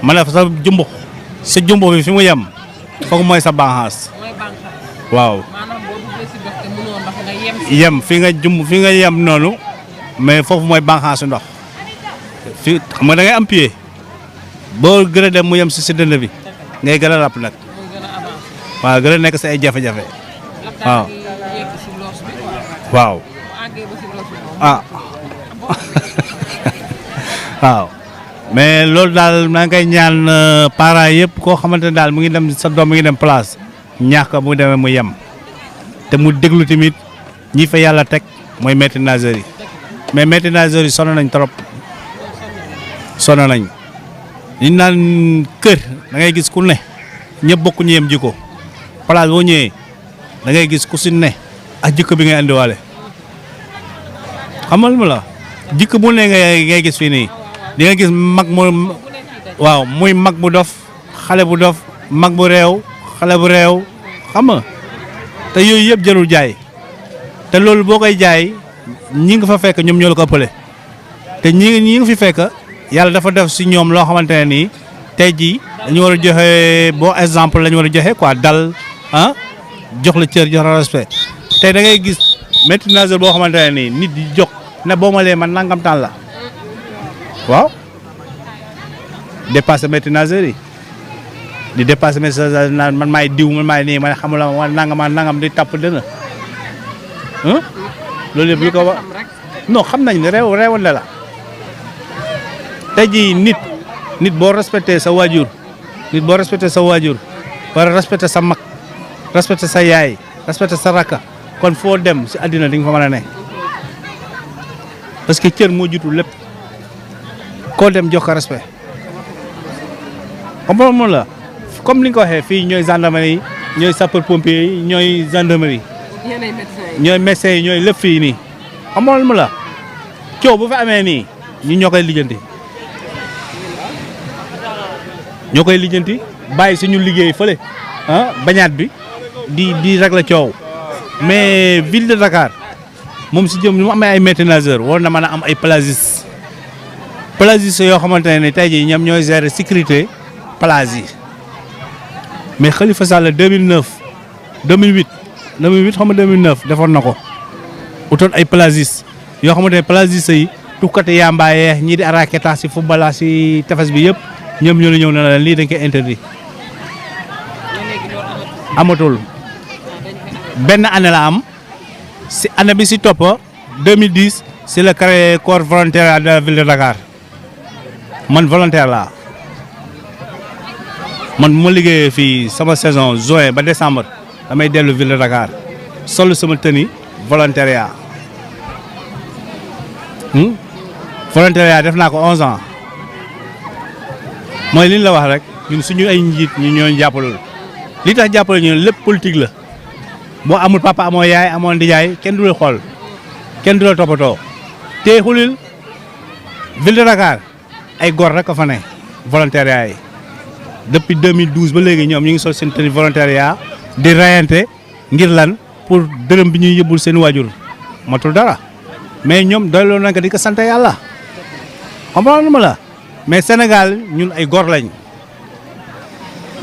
ma ne sa jumbo bi fi mu yem foofu mooy sa banxaas waaw yem fi nga yem noonu mais foofu mooy banxaasu ndox fi xam nga da ngay am pied boo gën a dem mu yem si dënn bi ngay gën a ràpp nag waaw gën a nekk sa ay jafe-jafe waaw waaw ah waaw mais loolu daal maa ngi koy ñaan parents yëpp koo xamante ne daal mu ngi dem sa doom mu ngi dem place ñaax ko mu demee mu yem te mu déglu tamit ñi fa yàlla teg mooy maîtres nageurs yi mais maîtres nageurs yi sonn nañ trop sonn nañ li naan kër da ngay gis ku ne ñëpp bokk ñu yem jikko place boo ñëwee da ngay gis ku si ne ak jikko bi ngay andiwaale xamal ma la jikko bu ne ngay gis fii nii di nga gis mag mu waaw muy mag bu dof xale bu dof mag bu réew xale bu réew xam nga te yooyu yëpp jarul jaay te loolu boo koy jaay ñi nga fa fekk ñoom ñoo la ko ëppale te ñi nga fi fekk yàlla dafa def si ñoom loo xamante ne nii tey jii dañu war a joxe boo exemple la ñu war a joxe quoi dal ah jox la cër jox la respect tey da ngay gis maître nageur boo xamante ne nii nit di jox ne boo ma lee man nangam taan la waaw dépassé maître nageur yi di dépassé maître nageur naan man maay diw man maay nii man xamula ma nangam di tàpp dëna loolu yëpp lu ko wax non xam nañ ne réewande la tey jii nit boo respecté sa waajur war a respecté sa mag respecté sa yaay respecté sa rakka kon foo dem si àddina di nga fa mën a ne parce que cër moo jiitu lépp koo dem jox ko respect comprendre moom la comme li nga ko waxee fii ñooy gendarmerie ñooy sapeur pompier yi ñooy gendarmerie ñooy médecins yi ñooy lépp fii nii xamoon ma la coow bu fa amee nii ñu ñoo koy lijjanti bàyyi suñu liggéey fële bañaat bi di régler coow mais ville de Dakar moom si jëm ni mu amee ay maîtres nageurs war na mën a am ay plagistes yoo xamante ne tey jii ñoom ñooy gérer sécurité plage yi mais Khalifa Sall 2008 xam nga 2009 defoon na ko utoon ay plagistes yoo xamante ne plagistes yi tukkati yambaaye ñii di araketa si football si tefes bi yëpp ñoom ñoo la ñëw na la lii dañ koy interdit amatul benn année la am si année bi si topp 2010 si la créé corps volontaire de la ville de Dakar man volontaire laa man bu ma liggéeyee fii sama saison juin ba décembre damay dellu ville de Dakar solo sama tenue volontariat volontariat def naa ko 11 ans mooy li ñu la wax rek ñun suñu ay njiit ñu ñoo jàppalul li tax jàppale ñu lépp politique la boo amul papa amoo yaay amoo ndijaay kenn du la xool kenn du la toppatoo te xulil ville de Dakar ay góor rek a fa ne volontariat yi depuis 2012 ba léegi ñoom ñu ngi sol seen tenue volontariat di rayante ngir lan pour dërëm bi ñuy yëbbul seen waajur matul dara mais ñoom doyloo nañ ko di ko sant yàlla comprendre ma la mais Sénégal ñun ay góor lañ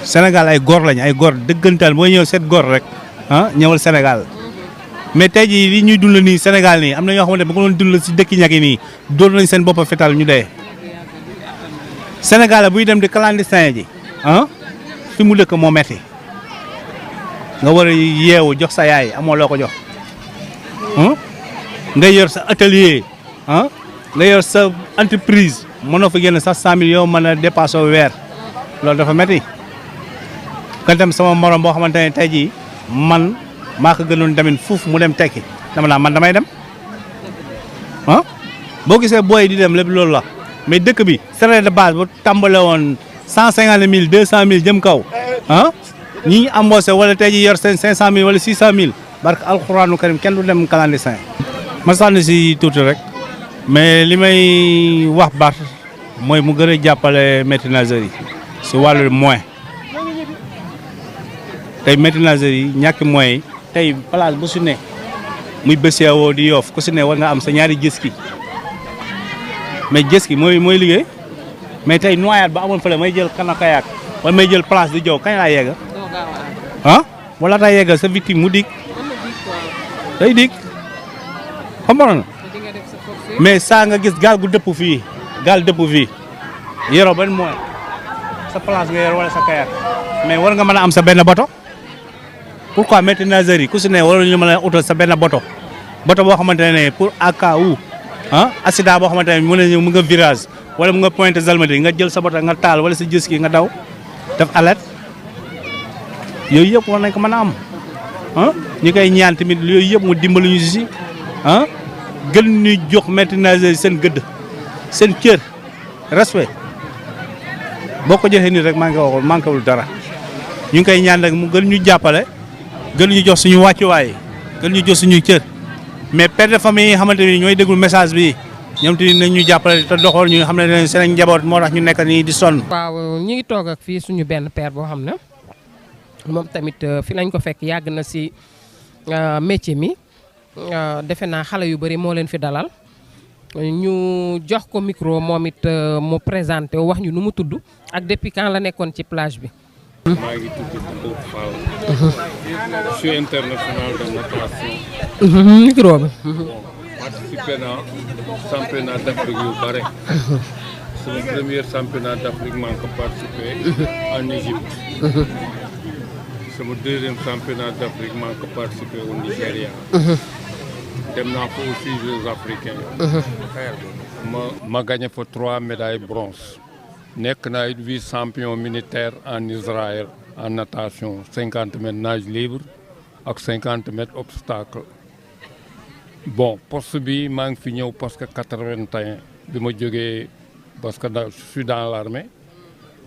Sénégal ay góor lañ ay góor dëggantaan booy ñëw seet góor rek ñëwal Sénégal mais tey jii li ñuy dund nii Sénégal nii am na ñoo xamante ne ba ko doon dund si dëkki ñag yi nii doon nañ seen bopp fetal ñu dee Sénégal buy dem di clandestin ji fi mu dëkk moo metti nga war a yeewu jox sa yaay amoo loo ko jox nga yor sa atelier nga yor sa entreprise mënoo fa génn sax 100 millions mën a dépassé weer loolu dafa metti kan tam sama morom boo xamante ne tey jii man maa ko gënoon tamit fuuf mu dem tekki dama naa man damay dem boo gisee booy di dem lépp loolu la mais dëkk bi salaire de base bu tàmbale woon 150 000 200 000 jëm kaw ñi ñu embauché wala tey jii yor seen 500 000 wala 600 000 barke alxuraanu karim kenn du dem clandestin ma sànni si tuuti rek mais li may wax Bart mooy mu gën a jàppale maîtres nageurs yi si wàllu moyen tey maîtres nageurs yi ñàkk moyen tey place bu su ne muy BCEAO di Yoff ku si ne war nga am sa ñaari jet-ski mais jet-ski mooy liggéey mais tey noyade ba amoon fële may jël kayak wala may jël place di jow kañ laa yegg ah wala daa yeggal sa victime mu dig day dig comprendre mais saa nga gis gaal gu dëpp fii yoroo ban mooy sa place nga yor wala sa kayak mais war nga mën a am sa benn bato pourquoi maîtres nageurs yi ku si ne war ñu mën a utal sa benn bato boo xamante ne pour à cas où accident boo xamante ne mën na ñëw mu nga virage wala mu nga pointe Zalmadi nga jël sa bato nga taal wala sa jet-ski nga daw def alerte yooyu yëpp war nañ ko mën a am ñu koy ñaan tamit yooyu yëpp mu dimbali ñu si gën ñu jox maîtres nageurs yi seen gëdd seen cër respect boo ko joxee nit rek manqué wul dara ñu ngi koy ñaan rek mu gën ñu jàppale gën ñu jox suñu wàccuwaay gën ñu jox suñu cër mais père de famille yi xamante ni ñooy déglu message bi ñoom tamit nañ ñu jàppale te doxal ñu xam ne seen njaboot moo tax ñu nekk nii di sonn. waaw ñu ngi toog ak fii suñu benn père boo xam ne moom tamit fi lañ ko fekk yàgg na si métier mi defe naa xale yu bëri moo leen fi dalal ñu jox ko micro moom it mu présenté wax ñu nu mu tudd ak depuis quand la nekkoon ci plage bi. maa ngi tudd Mbow Fall. je suis international de natation. micro bi. participé naa championnat d'Afrique yu bare. sama premier championnat d'Afrique maa ngi ko participé en Égypte. sama deuxième championnat d'Afrique maa ngi ko participé au Nigéria. dem naa fa aussi Jeux africains. ma gagné fa 3 médailles bronze. nekk naa it vice champion militaire en Israël en natation 50 mètres nage libre ak 50 mètres obstacle. bon poste bi maa ngi fi ñëw parce que 81 bi ma jógee parce que je suis dans l'armée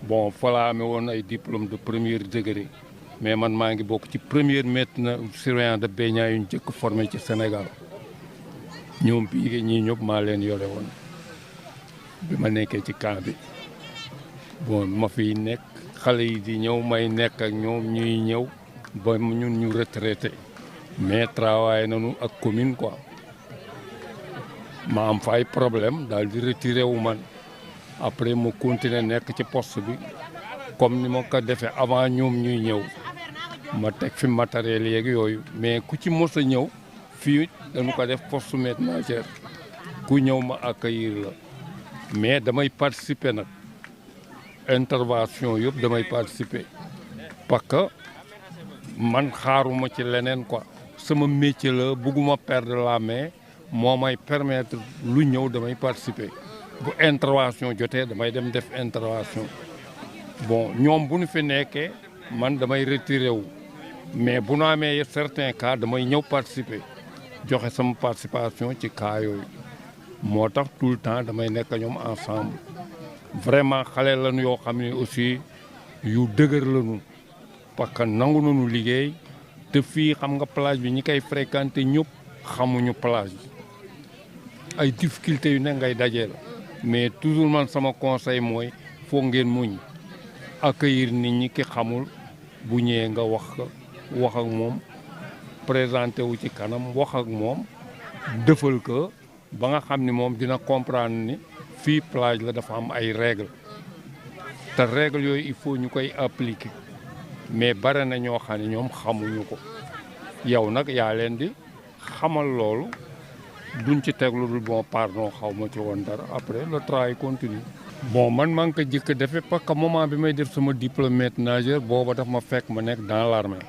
bon fa laa amee woon ay diplôme de premier degré mais man maa ngi bokk ci première maître surveillant de baignade yu ñu njëkk formé ci Sénégal ñoom bii ñii ñëpp maa leen yore woon bi ma nekkee ci camp bi. bon ma fiy nekk xale yi di ñëw may nekk ak ñoom ñuy ñëw ba ñun ñu retraité mais travaillé nañu ak commune quoi ma am fa ay problème daal di retiré wu man après ma continuer nekk ci poste bi comme ni ma ko defee avant ñoom ñuy ñëw ma teg fi matériel yeeg yooyu mais ku ci mos a ñëw fii dañu ko def poste maître nageur ku ñëw ma accueillir la mais damay participer nag. intervention yëpp damay participer parce que man xaaruma ci leneen quoi sama métier la bëgguma perdre la main moo may permettre lu ñëw damay participer bu intervention jotee damay dem def intervention bon ñoom bu ñu fi nekkee man damay retiré wu mais bu ñu amee certains cas damay ñëw participer joxe sama participation ci cas yooyu moo tax tout le temps damay nekk ñoom ensemble. vraiment xale lañu yoo xam ne aussi yu dëgër lañu parce que nangu nañu liggéey te fii xam nga plage bi ñi koy fréquenté ñëpp xamuñu plage bi ay difficultés yu ne ngay dajee la mais toujours man sama conseil mooy foog ngeen muñ accueillir nit ñi ki xamul bu ñëwee nga wax ak moom présenté wu ci kanam wax ak moom defal ko ba nga xam ni moom dina comprendre ni fii plage la dafa am ay règles te règles yooyu il faut ñu koy appliquer mais bare na ñoo xam ne ñoom xamuñu ko yow nag yaa leen di xamal loolu duñ ci teg lu dul bon pardon xaw ma ci woon dara après le travail continue. bon man maa ngi ko jëkk a defee parce que moment bi may def sama diplôme maître nageur booba daf ma fekk ma nekk dans l'armée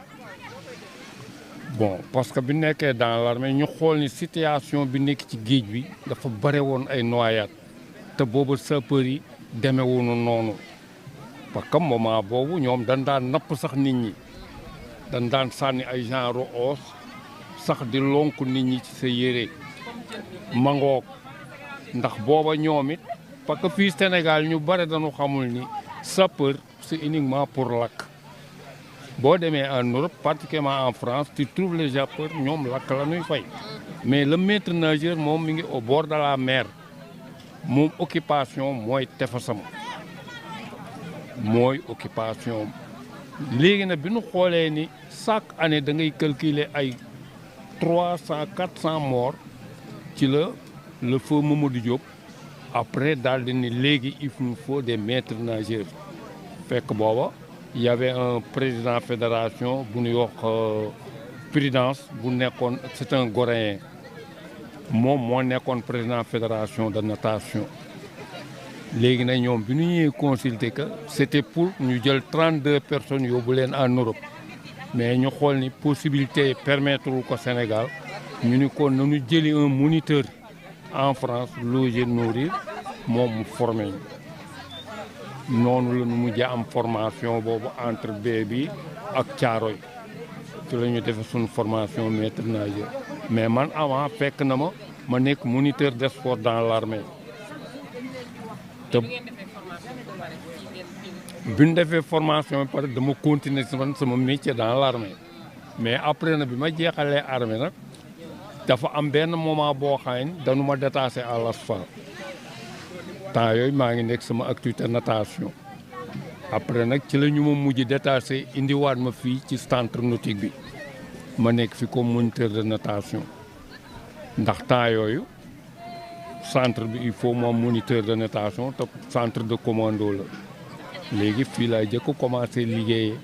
bon parce que bi nekkee dans l'armée ñu xool ni situation bi nekk ci géej bi dafa bare woon ay noyades. te boobu sapeur yi demewuñu noonu parce que moment boobu ñoom dañ daan napp sax nit ñi dañ daan sànni ay genre os sax di lonk nit ñi ci sa yére mangoog ndax booba ñoom it parce que fii Sénégal ñu bare dañu xamul ni sapeur c'est uniquement pour lakk boo demee en Europe particulièrement en France tu trouves les sapeurs ñoom lakk la ñuy fay mais le maître nageur moom mi ngi au bord de la mer moom occupation mooy tefesam mooy occupation léegi nag bi ñu xoolee ni chaque année da ngay calculer ay 300 400 morts ci le feu Mamadou Diop après daal di ni léegi il nous faut des maîtres nageurs fekk booba y avait un président fédération bu ñuy wax Prudence bu nekkoon c'est un Goréen moom moo nekkoon président fédération de natation léegi nag ñoom bi ñu ñëwee consulter que c'était pour ñu jël 32 personnes yóbbu leen en Europe mais ñu xool ni possibilité permettre ko Sénégal ñu ni kon nañu jëli un moniteur en France loger nourrir moom mu formé ñu noonu la ñu mujjee am formation boobu entre B bi ak Thiaroye ci la ñu defee suñu formation maître nageur mais man avant fekk na ma nekk moniteur des sports dans l'armée te bi ñu defee formation bi pare dama continuer sama métier dans l'armée mais après na bi ma jeexalee armée nag dafa am benn moment boo xam ne dañu ma détaché à l'asphalte temps yooyu maa ngi nekk sama activité natation après nag ci la ñu ma mujj détaché indiwaat ma fii ci centre nautique bi ma nekk fi comme moniteur de natation ndax temps yooyu centre bi il faut moom moniteur de natation te centre de commando la léegi fii laa jëkk commencé liggéeyee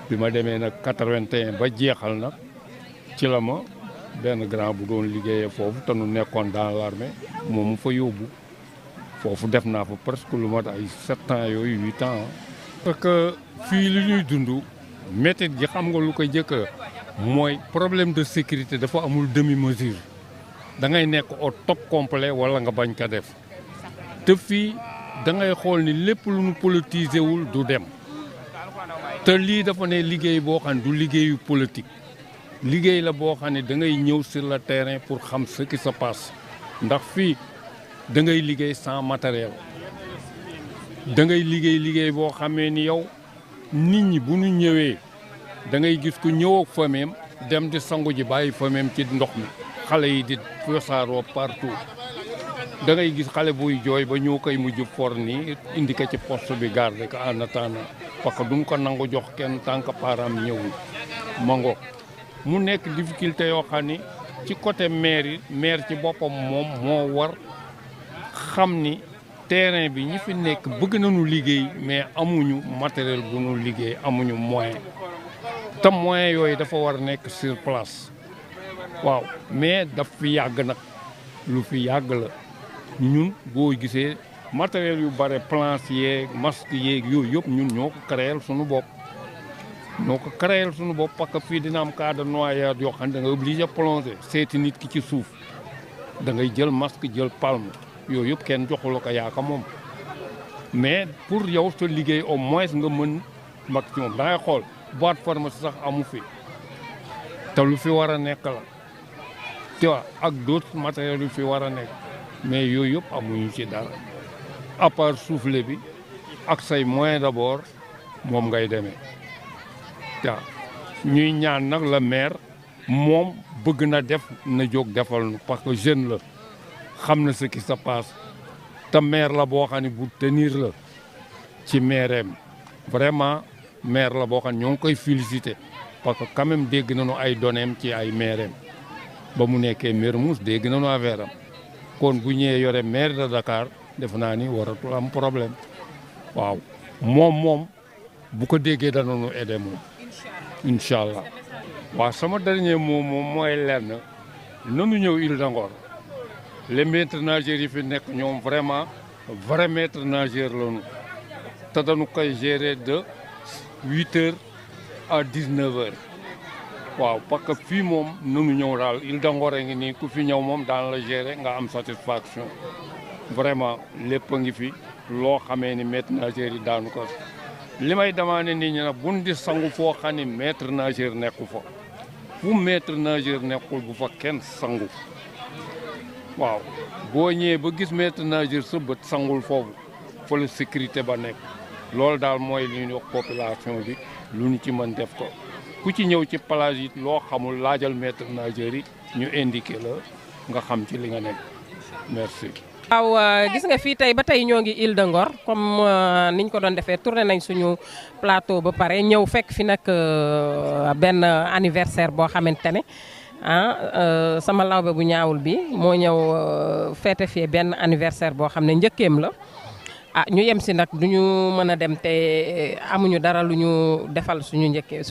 bi ma demee nag 81 ba jeexal nag ci la ma benn grand bu doon liggéeyee foofu te nu nekkoon dans l'armée moom mu fa yóbbu foofu def naa fa presque lu mat ay 7 ans yooyu 8 ans. parce que fii li ñuy dund métit gi xam nga lu koy jëkk mooy problème de sécurité dafa amul demi mesure da ngay nekk au top complet wala nga bañ ko def te fii da ngay xool ni lépp lu nu politiser wul du dem te lii dafa ne liggéey boo xam ne du liggéeyu politique liggéey la boo xam ne da ngay ñëw sur le terrain pour xam ce qui se passe ndax fii da ngay liggéey sans matériel da ngay liggéey boo xamee ni yow nit ñi bu ñu ñëwee da ngay gis ku ñëw ak fameem dem di sangu ji bàyyi fameem ci ndox mi xale yi di wesaaroo partout da ngay gis xale buy jooy ba ñëw koy mujj for nii indi ko ci poste bi garder ko en attendant parce que duñ ko nangu jox kenn tant que parent ñëwul mango mu nekk difficulté yoo xam ni ci côté maire yi maire ci boppam moom moo war xam ni terrain bi ñi fi nekk bëgg nañu liggéey mais amuñu matériel bu ñu liggéey amuñu moyen te moyen yooyu dafa war nekk sur place waaw mais daf fi yàgg nag lu fi yàgg la ñun boo gisee matériel yu bare planche yeeg masque yeeg yooyu yëpp ñun ñoo ko créer suñu bopp parce que fii dina am cas de noyade yoo xam ne da nga obligé plonger seeti nit ki ci suuf da ngay jël masque jël palme yooyu yëpp kenn joxu la ko yaaka moom mais pour yow sa liggéey au moins nga mën maximum da ngay xool boîte pharmacie sax amu fi te lu fi war a nekk la tu vois ak d'autres matériels yu fi war a nekk mais yooyu yëpp amuñu ci dara à part soufflet bi ak say moyen d'abord moom ngay demee waaw ñuy ñaan nag la maire moom bëgg na def na jóg defal nu parce que jeune la xam na ce qui se passe te maire la boo xam ne bu tenir la ci maireem vraiment maire la boo xam ne ñoo ngi koy féliciter parce que quand même dégg nañu ay données ci ay maireem ba mu nekkee Mermoz dégg nañu affaire am kon bu ñëwee yore maire de Dakar def naa ni waratul am problème waaw moom bu ko déggee danañu aider moom incha allah. waaw sama dernier mot moom mooy lenn nanu ñëw Île de Ngor les maîtres nageurs yi fi nekk ñoom vraiment vrai maître nageur lañu te dañu koy gérer de 8 heures à 19 heures waaw parce que fii moom nanu ñëw daal Île de Ngor ngi nii ku fi ñëw moom daan la gérer nga am satisfaction vraiment lépp a ngi fi loo xamee ni maître nageur yi daanu ko li may demandé nit ñi nag buñ di sangu foo xam ni maître nageur nekku fa fu maître nageur nekkul bu fa kenn sangu waaw boo ñëwee ba gis maître nageur sa bët sangul foofu fa la sécurité ba nekk loolu daal mooy li ñuy wax population bi lu ñu ci mën def ko ku ci ñëw ci plage yi loo xamul laajal maître nageur yi ñu indiqué la nga xam ci li nga nekk merci. waaw gis nga fii tey ba tey ñoo ngi Île de Ngor comme niñ ko doon defee tourné nañ suñu plateau ba pare ñëw fekk fi nag benn anniversaire boo xamante ne sama lawbe bu ñaawul bi moo ñëw feete fii benn anniversaire boo xam ne njëkkeem la ñu yem si nag du ñu mën a dem te amuñu dara lu ñu defal suñu njëkkee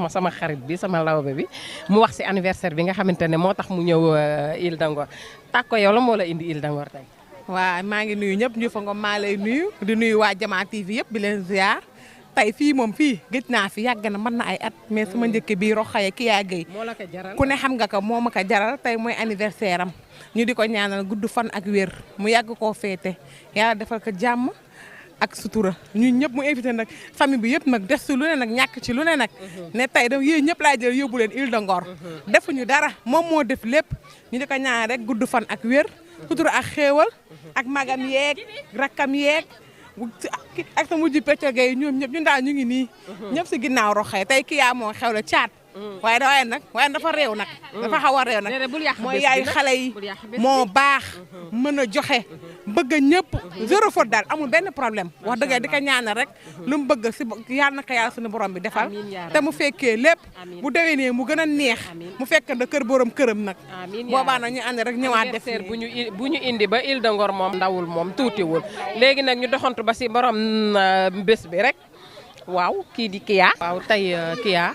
sama xarit bi sama lawbe bi mu wax si anniversaire bi nga xamante ne moo tax mu ñëw Île de Ngor Tako yow la moo la indi Île de Ngor tey. waaw maa ngi nuyu ñëpp ñu fa nga maa lay nuyu di nuyu waa Jama TV yëpp di leen ziar tey fii moom fii gëj naa fi yàgg na mën na ay at mais sama njëkk bii Rokhaya Kiya Gueye ku ne xam nga ko moo ma ko jaral tey mooy anniversaire am ñu di ko ñaanal gudd fan ak wér mu yàgg koo féete yàlla defal ko jàmm ak sutura ñun ñëpp mu invité nag famille bi yëpp nag des ci lu ne nag ñàkk ci lu ne nag ne tey da yéen ñëpp laa jël yóbbu leen Île de Ngor defuñu dara moom moo def lépp ñu di ko ñaanal rek gudd fan ak wér sutura ak xéewal ak magam yeeg rakkam yeeg ak sa mujj peccoge yi ñoom ñëpp ñun daal ñu ngi nii ñëpp si ginnaaw Rokhaya tey Kiya moo xew la caat waaye dafa réew nag dafa xaw a réew nag mooy yaay xale yi moo baax mën a joxe bëgg ñëpp zéro faute daal amul benn problème wax dëgg di ko ñaanal rek lu mu bëgg si yàlla na ko yàlla suñu borom bi defal te mu fekkee lépp bu déwénee mu gën a neex mu fekk na kër borom këram nag boobaa nag ñu ànd rek ñëwaat def bu ñu indi ba Île de Ngor moom ndawul moom tuutiwul léegi nag ñu doxantu ba si borom bés bi rek waaw kii di Kiya waaw tey Kiya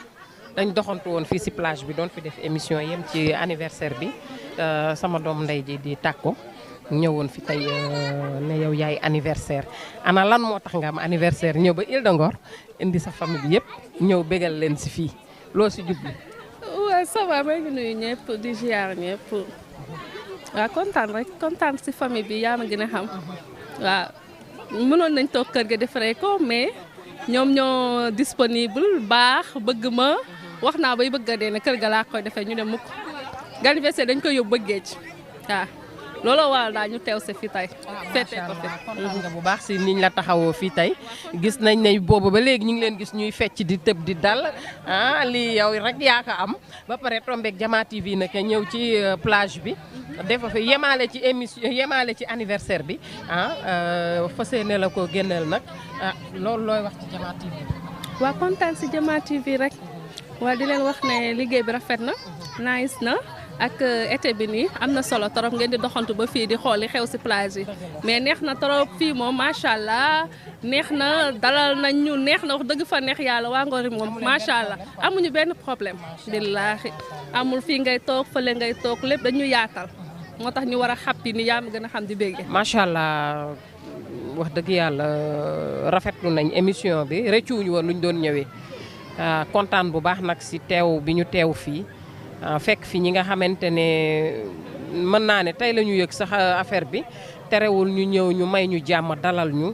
dañ doxantu woon fii si plage bi doon fi def émission yem ci anniversaire bi sama doom ndey ji di Tako ñëwoon fi tey ne yow yaay anniversaire ana lan moo tax nga am anniversaire ñëw ba Île de Ngor indi sa famille bi yëpp ñëw bégal leen si fii loo si jublu. waaw ça va maa ngi nuyu ñëpp di ziar ñëpp waaw kontaan rek kontaan si famille bi yaa ma gën a xam waaw mënoon nañ toog kër ga defaree ko mais ñoom ñoo disponible baax bëgg ma wax naa bay bëgg a dee ne kër ga laa koy defee ñu ne mukk anniversaire dañ koy yóbbu ba géej waaw looloo waral daal ñu teew si fii tey feetee ko fi kontaan nga bu baax si niñ la taxawoo fii tey gis nañ ne boobu ba léegi ñu ngi leen gis ñuy fecc di tëb di dal lii yow rek yaa ko am ba pare tombeek Jama TV nag ñëw ci plage bi defa fi yemaale ci émission yemaale ci anniversaire bi fas yéene la ko génneel nag loolu looy wax ci Jama TV. waa kontaan si Jama TV rek waa di leen wax ne liggéey bi rafet na nice na ak été bi nii am na solo trop ngeen di doxantu ba fii di xool li xew si plage yi mais neex na trop fii moom macha allah neex na dalal nañ ñu neex na wax dëgg fa neex yàlla waa Ngor moom macha allah amuñu benn problème billaahi amul fii ngay toog fële ngay toog lépp dañu yaatal moo tax ñu war a xàppi ni yaa ma gën a xam di bégge macha allah wax dëgg yàlla rafetlu nañ émission bi rëccuwuñu woon luñ doon ñëwee kontaan bu baax nag si teew bi ñu teew fii fekk fi ñi nga xamante ne mën naa ne tey la ñu yëg sax affaire bi terewul ñu ñëw ñu may ñu jàmm dalal ñu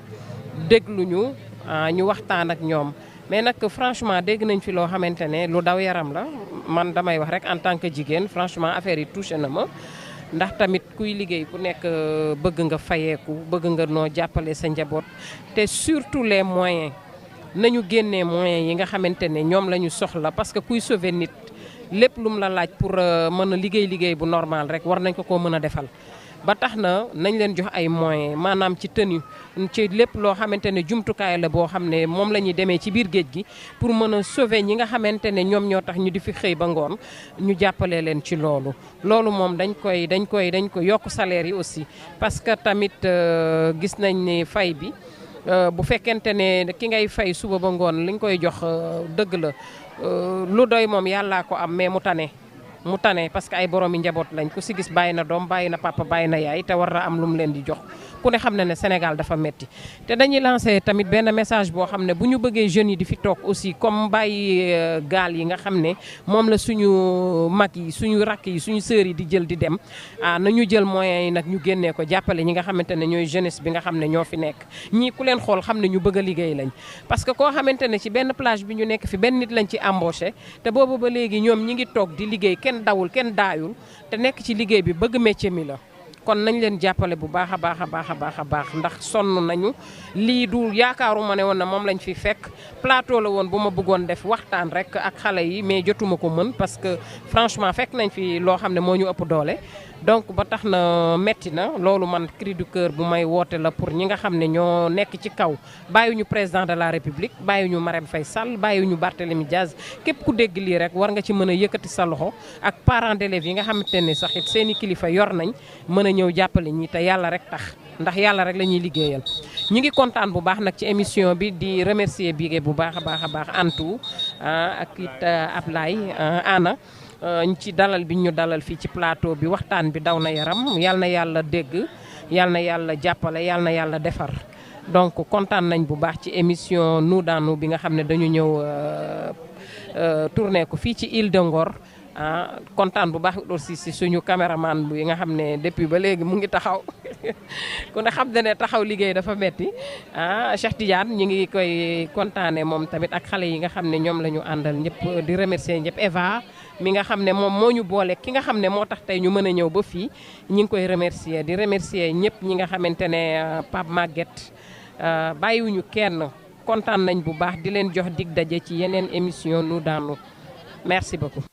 déglu ñu waxtaan ak ñoom mais nag franchement dégg nañ fi loo xamante ne lu daw yaram la man damay wax rek en tant que jigéen franchement affaire yi touché na ma ndax tamit kuy liggéey ku nekk bëgg nga fayeeku bëgg nga noo jàppale sa njaboot te surtout les moyens nañu génnee moyens yi nga xamante ne ñoom la ñu soxla parce que kuy sauver nit lépp lu mu la laaj pour mën a liggéey bu normal rek war nañ ko mën a defal ba tax na nañ leen jox ay moyens maanaam ci tenue ci lépp loo xamante ne jumtukaay la boo xam ne moom la ñuy demee ci biir géej gi pour mën a sauver ñi nga xamante ne ñoom ñoo tax ñu di fi xëy ba ngoon ñu jàppale leen ci loolu moom dañ koy yokk salaire yi aussi parce que tamit gis nañ ne fay bi bu fekkente ne ki ngay fay suba ba ngoon li nga koy jox dëgg la lu doy moom yàllaa ko am mais mu tane parce que ay boroomi njaboot lañ ku si gis bàyyi na doom bàyyi na papa bàyyi na yaay te war na am lu mu leen di jox ku ne xam na ne Sénégal dafa metti te dañuy lancé tamit benn message boo xam ne bu ñu bëggee jeunes yi di fi toog aussi comme bàyyi gaal yi nga xam ne moom la suñu mag yi suñu rakk yi suñu sœurs yi di jël di dem nañu jël moyens yi nag ñu génnee ko jàppale ñi nga xamante ne ñooy jeunesse bi nga xam ne ñoo fi nekk ñii ku leen xool xam ne ñu bëgg a liggéey lañ parce que koo xamante ne ci benn plage bi ñu nekk fi benn nit lañ ci embauché te boobu ba léegi ñoom ñi ngi toog di liggéey kenn dawul kenn daayul te nekk ci liggéey bi bëgg métier mi la kon nañ leen jàppale bu baax a baax ndax sonn nañu lii du yaakaaruma ne woon na moom lañ fi fekk plateau la woon bu ma bëggoon def waxtaan rek ak xale yi mais jotuma ko mën parce que franchement fekk nañ fi loo xam ne moo ñu ëpp doole donc ba tax na metti na loolu man cri du cœur bu may woote la pour ñi nga xam ne ñoo nekk ci kaw bàyyiwuñu président de la république bàyyiwuñu Marème Faye Sall bàyyiwuñu Barthélémy Diaz képp ku dégg lii rek war nga ci mën a yëkkati sa loxo ak parents d'élèves yi nga xamante ne sax it seen i kilifa yor nañ mën a ñëw jàppale ñi te yàlla rek tax ndax yàlla rek la ñuy liggéeyal. ñi ngi kontaan bu baax nag ci émission bi di remercier Bigué bu baax a baax Antou ak it Ablaye Anna ci dalal bi ñu dalal fii ci plateau bi waxtaan bi daw na yaram yal na yàlla dégg yal na yàlla jàppale yal na yàlla defar donc kontaan nañ bu baax ci émission Nous dans Nous bi nga xam ne dañu ñëw tourné ko fii ci Île de Ngor kontaan bu baax aussi si suñu caméraman bi nga xam ne depuis ba léegi mu ngi taxaw ku ne xam ne taxaw liggéey dafa metti Cheikh Tidiane ñu ngi koy kontaane moom tamit ak xale yi nga xam ne ñoom la ñu àndal ñëpp di remercier ñëpp Eva mi nga xam ne moom moo ñu boole ki nga xam ne moo tax tey ñu mën a ñëw ba fii ñi ngi koy remercier di remercier ñëpp ñi nga xamante ne Pape Maguette bàyyiwuñu kenn kontaan nañ bu baax di leen jox dig daje ci yeneen émission Nous dans Nous merci beaucoup